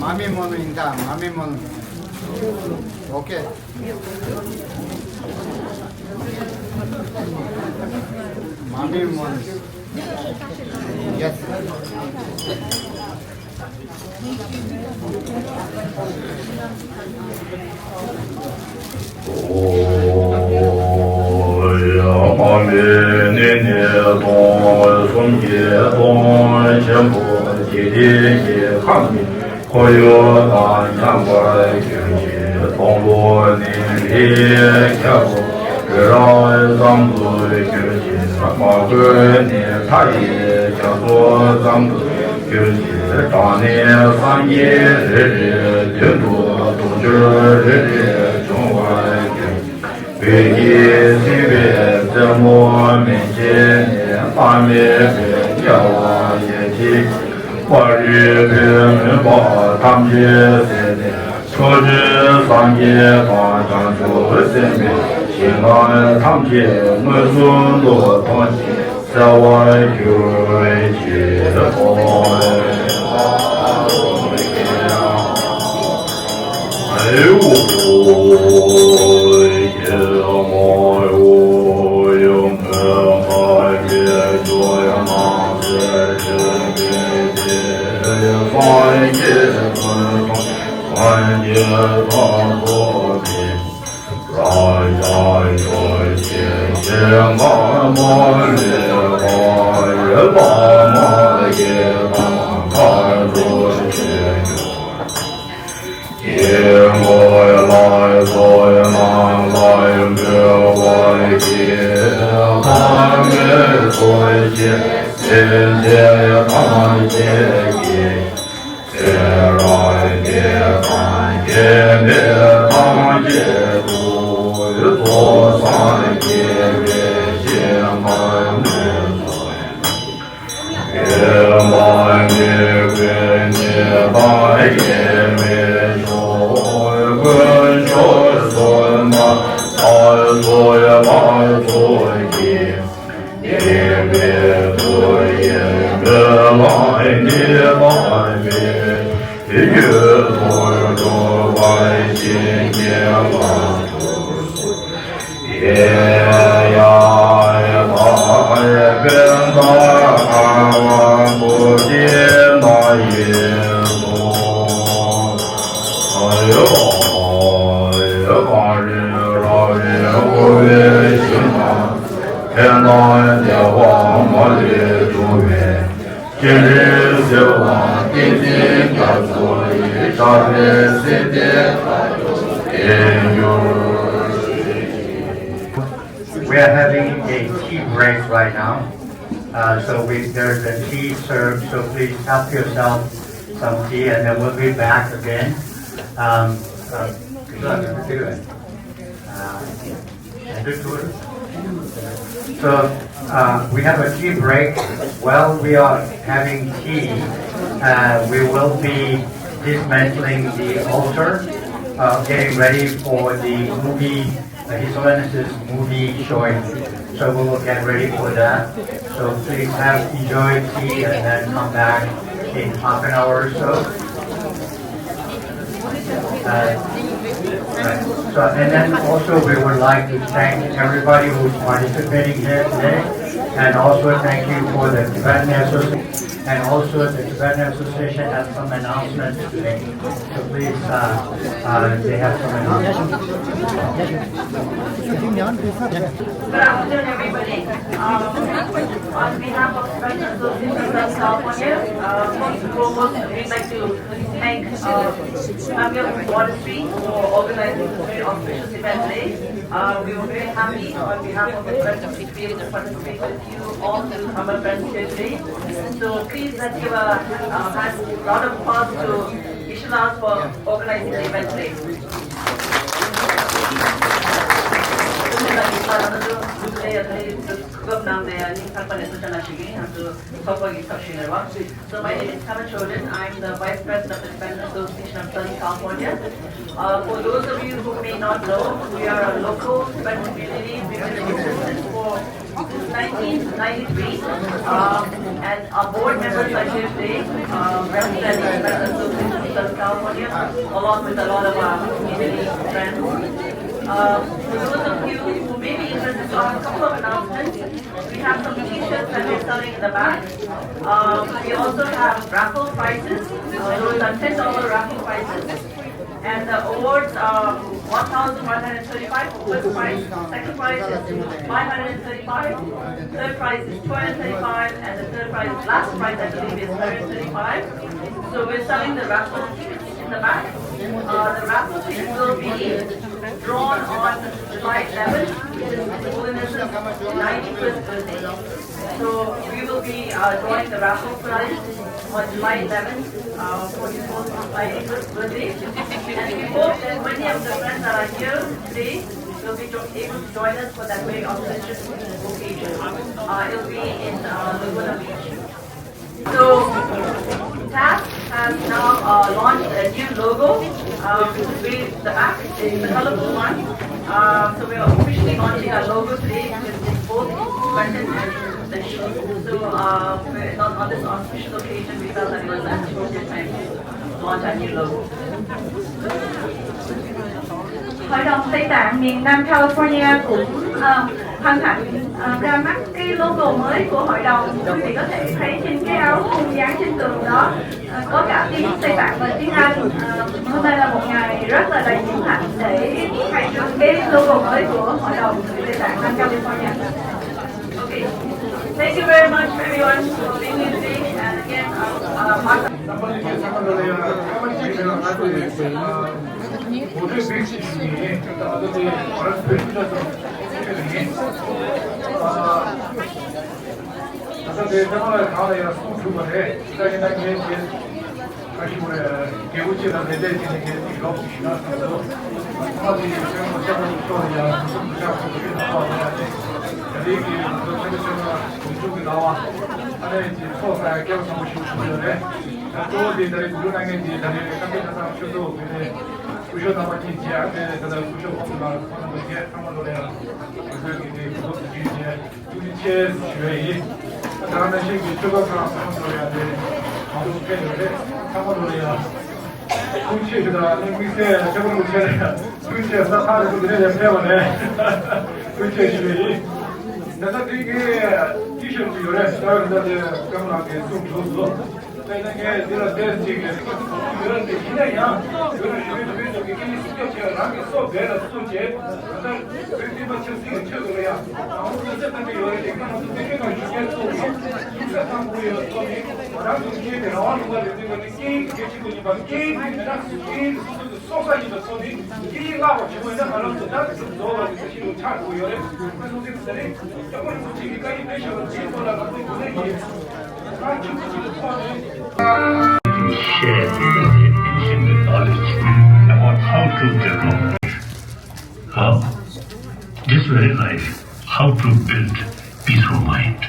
མ་མི་མོ་ནི་ཡིན་ད། མ་མི་མོ་ནི། ཨོ་ཀེ། Yes. ཨོ། ཡ་མ་མེ་ནི་ནི་སྟོང་གསུམ་གྱི་སྟོང་ཆེན་པོ་འཇིག་རྟེན་གྱི་ཁམས་ཀྱི་འཁོར་ཡུག་དང་མཉམ་པར་གྱུར་ཅིང་། སྟོང་པོ་ནི་ལྷའི་ཁྱབ་བདག་རང་ཙམ་དུ་གྱུར་ཅིང་། མ་གོས་ནི་མཐའ་ཡས་རྒྱ་མཚོ་ཙམ་དུ་གྱུར་ཅིང་། གྲངས་ནི་སངས་རྒྱས་རེ་རེའི་མདུན་དུ་དུང་ཕྱུར་རེ་རེ་འབྱུང་བར་འགྱུར། བོད་ཀྱི་སྲིད་པའི་རྩེ་མོ་མན་ཆད་ནས། མཐའ་མེད་པའི་དམྱལ་བ་ཡེ་ཤེས། པར་རིས་པའི་མུན་པ་ཐམས་ཅད་བསལ་ཏེ། ཕྱོགས་བཅུའི་སངས་རྒྱས་དང་བྱང་ཆུབ་སེམས་དཔའི་ཞིང་ཁམས་ཐམས་ཅད་མངོན་སུམ་དུ་མཐོང་ཞིང་གསལ་བར་གྱུར་ཅིག། ཨེ་ཨོ། We are having a tea break right now. Uh, so we, there's a tea served, so please help yourself some tea, and then we'll be back again. Um, uh, So, uh, we have a tea break. While we are having tea, uh, we will be dismantling the altar, uh, getting ready for the movie, uh, His Holiness's movie showing. So we will get ready for that. So please have, enjoy tea and then come back in half an hour or so. Uh, right. So, and then also we would like to thank everybody who's participating here today, and also thank you for the Tibetan Association, and also the Tibetan Association has some announcements today. So please, uh, uh, they have some announcements. Good afternoon, everybody. Um, on behalf of Tibetan Association of Southern California, uh, first and foremost, we'd like to thank, uh, Hamgyong Monastery for organizing this very auspicious event today. Uh, we were very happy on behalf of the Tibetan Association to be able to participate with you all, our friends here today. So please let's give a, uh, hand, round of applause to Ishilas for organizing the event today. So my name is Kama Choden. I'm the Vice President of the Tibetan Association of Southern California. Uh, for those of you who may not know, we are a local Tibetan community. We've been in existence for since nineteen ninety-three, um, and our board members are here today, uh, representing Tibetan Association of Southern California, along with a lot of our community friends. Uh, for those of you who may be interested, so I have a couple of announcements. We have some tea that we're selling in the back. Um, we also have raffle prizes. Uh, those are ten dollar raffle prizes. And the awards are one thousand one hundred thirty-five for first prize, second prize is five hundred thirty-five, third prize is two hundred thirty-five, and the third prize, last prize, I believe, is one hundred thirty-five. So we're selling the raffle tickets in the back. Uh, the raffle tickets will be drawn on July eleventh, which is Holiness's ninety-first birthday. So we will be uh, drawing the raffle prize on July eleventh uh, for his most ninety-first birthday. And we hope that many of the friends that are here today will be jo- able to join us for that very auspicious occasion. Uh, it'll be in uh, Laguna Beach. So, TAF has now uh, launched a new logo, uh, which is really the back, it's the colorful one. Uh, so we are officially launching our logo today with both content and the show. So, uh, we're on, on this auspicious occasion, we felt that it was an appropriate time to launch our new logo. Hội đồng Tây Tạng miền Nam California cũng ờ, hân hạnh ờ, ra mắt cái logo mới của hội đồng. Quý vị có thể thấy trên cái áo thun dán trên tường đó ờ, có cả tiếng Tây Tạng và tiếng Anh. Ờ, hôm nay là một ngày rất là đầy nhiệt hạnh để khai trương cái logo mới của hội đồng Tây Tạng Nam California. Okay. Thank you very much, everyone, for being with me. And again, uh, uh, Martha. ད་ལྟ་དེ་ཚང་མ་ལ་གང་ལ་ཡང་གསུང་ཐུབ་པ་རེད། ད་ཡིན་ན་ངས་དེ་ཁ་ཤས་ཀྱིས་རྒྱལ་པོ་ཆེ་དང་ལས་འབྲས་ཆེ་ནས་ངས་ཅིག་ལོག་ཅིག་ཞུ་ན་བསམ་སོང་། ཚང་མ་དེ་ཡིན་ཚེ་མོ་ཆེ་བ་ཚོ་ལ་ཡང་གསུང་ཐུབ་ཤག་ཁོང་ཚོ་ཤེས་ན་ཧ་ལས་ཡ་དེ། ད་རེས་ཀྱི་ང་ཚོ་ཚང་མ་ཚང་མ་མི་འཇུག་གི་ལ་བ་ཨ་ནེ་ཀྱི་ཚོགས་ས་སྐལ་བ་བཟང་པོ་ཞིག་བྱུང་ཡོད་རེད། ད་གཙོ་བོ་དེ་ད་རེས་གུ་རུ་གནང་མཁན་དེ་ད་རེས་ཁ་པའི་ཁ་སང་ཆུ་ཚོད་དེ་ནས་སྐུ་ཞབས་རྣམ་པ་གཉིས་བྱས་ཨ་ནེ་ད་ལྟ་སྐུ་ཞབས་ཁོང་ཚོ་ལ་ཁོང་རྣམ་པ་བརྒྱད་ཚང་མ་ལོ་ལ་ཡང་ང་ཚོའི་གི་དེ་གུ་རུ་དུ་ཅུས་བྱས། ཐུགས་རྗེ་ཆེ་ཞུ་བ་ཡིན། ད་ནང་བཞིན་གྱི་ཆོས་སྐོར་ཁང་ཚང་མ་ལོ་ཡ་དེ་མང་པོ་ཕེབས་ཡོད་རེད། ཚང་མ་ལོ་ཡ་ཐུགས་རྗེ་ཆེ་ཞུ་དང་། ནི་དམིགས་བསལ་ཆོས་སྐོར་ལུགས་ཆེ་རེད། ཐུགས་རྗེ་ཆེ། ས་ཐག་རིང་པོ་འདི་ནས་ཡར་ཕེབས་པ་ནས་ཐུགས་རྗེ་ཆེ་ཞུ་བ་ཡིན། ད་ལྟ་དེ་གའི་ཏི་ཤར་ཅིག་ཡོད་རེད། ད་ད་ལྟ་དེ་སྐམ་ལགས་ཀྱིས་གསུངས་གྲུབ་སོང་། དཔེར་ན་ངས་འདི་ལ་བལྟས་ཅིག་གི་ཡོད་རེད་དེ། ཡིན་ན་ཡང་བོད་ལ་ཞུ་མི་དུ་མི་ཚོ་གི་སྐད་ཡིག་སྲུང་སྐྱོབ་བྱས། རང་གི་སྲོག་སྦས་ལ་སྲུང་བྱས། ད་ལྟ་བོད་བསྟན་པ་ཆབ་སྲིད་ཀྱི་ཆེད་དུ་ལ་ཡང་དང་པོ་བོད་ས་བཏང་གི་ཡོད་རེད་དེ། ང་ཚོ་བོད་ཆོས་དང་གཞོན་སྐྱེས་ཚོ་གི་ཡིག་ཚད་ཐང་པོ་ཡོད་ཚོ་ནི་རང་གི་སྐད་དེ་རང་དབང་ལུང་པ་རེད་དེ། ང་ནི་སྐད་ཡིག་གལ་ཆེན་པོ་ཡིན་པ། སྐད་ཡིག་དེ་ད་སྐད་ཡིག་སོ་སོ་གི་སྲོག་རྩ་ཡིན་པ་ཚོ་ནི་སྐད་ཡིག་བརླག་པ་བྱུང་བ་ཡིན་ན་ང་རང་ཚོ་ད་གྲུབ་རྫོགས་པ་གི་ས་གཞི་རུ་ཆགས་དགོས་ཡོད་རེད། ཁོས་གསུངས་ཚུལ་དེ་རེད། སྐྱབས་མགོན་རིན་པོ་ཆེ་གིས་བཀའ་དྲིན་སྤེལ་བཞག་པ་དེའི་ཐོག་ལ་ང་ཚོའི་འགོ་ནད་ཀྱི་ང་ཆུ་ཚོད་ཀྱི་ཐོག་ནས། Share the ancient knowledge about how to develop, how this very life, how to build peaceful mind.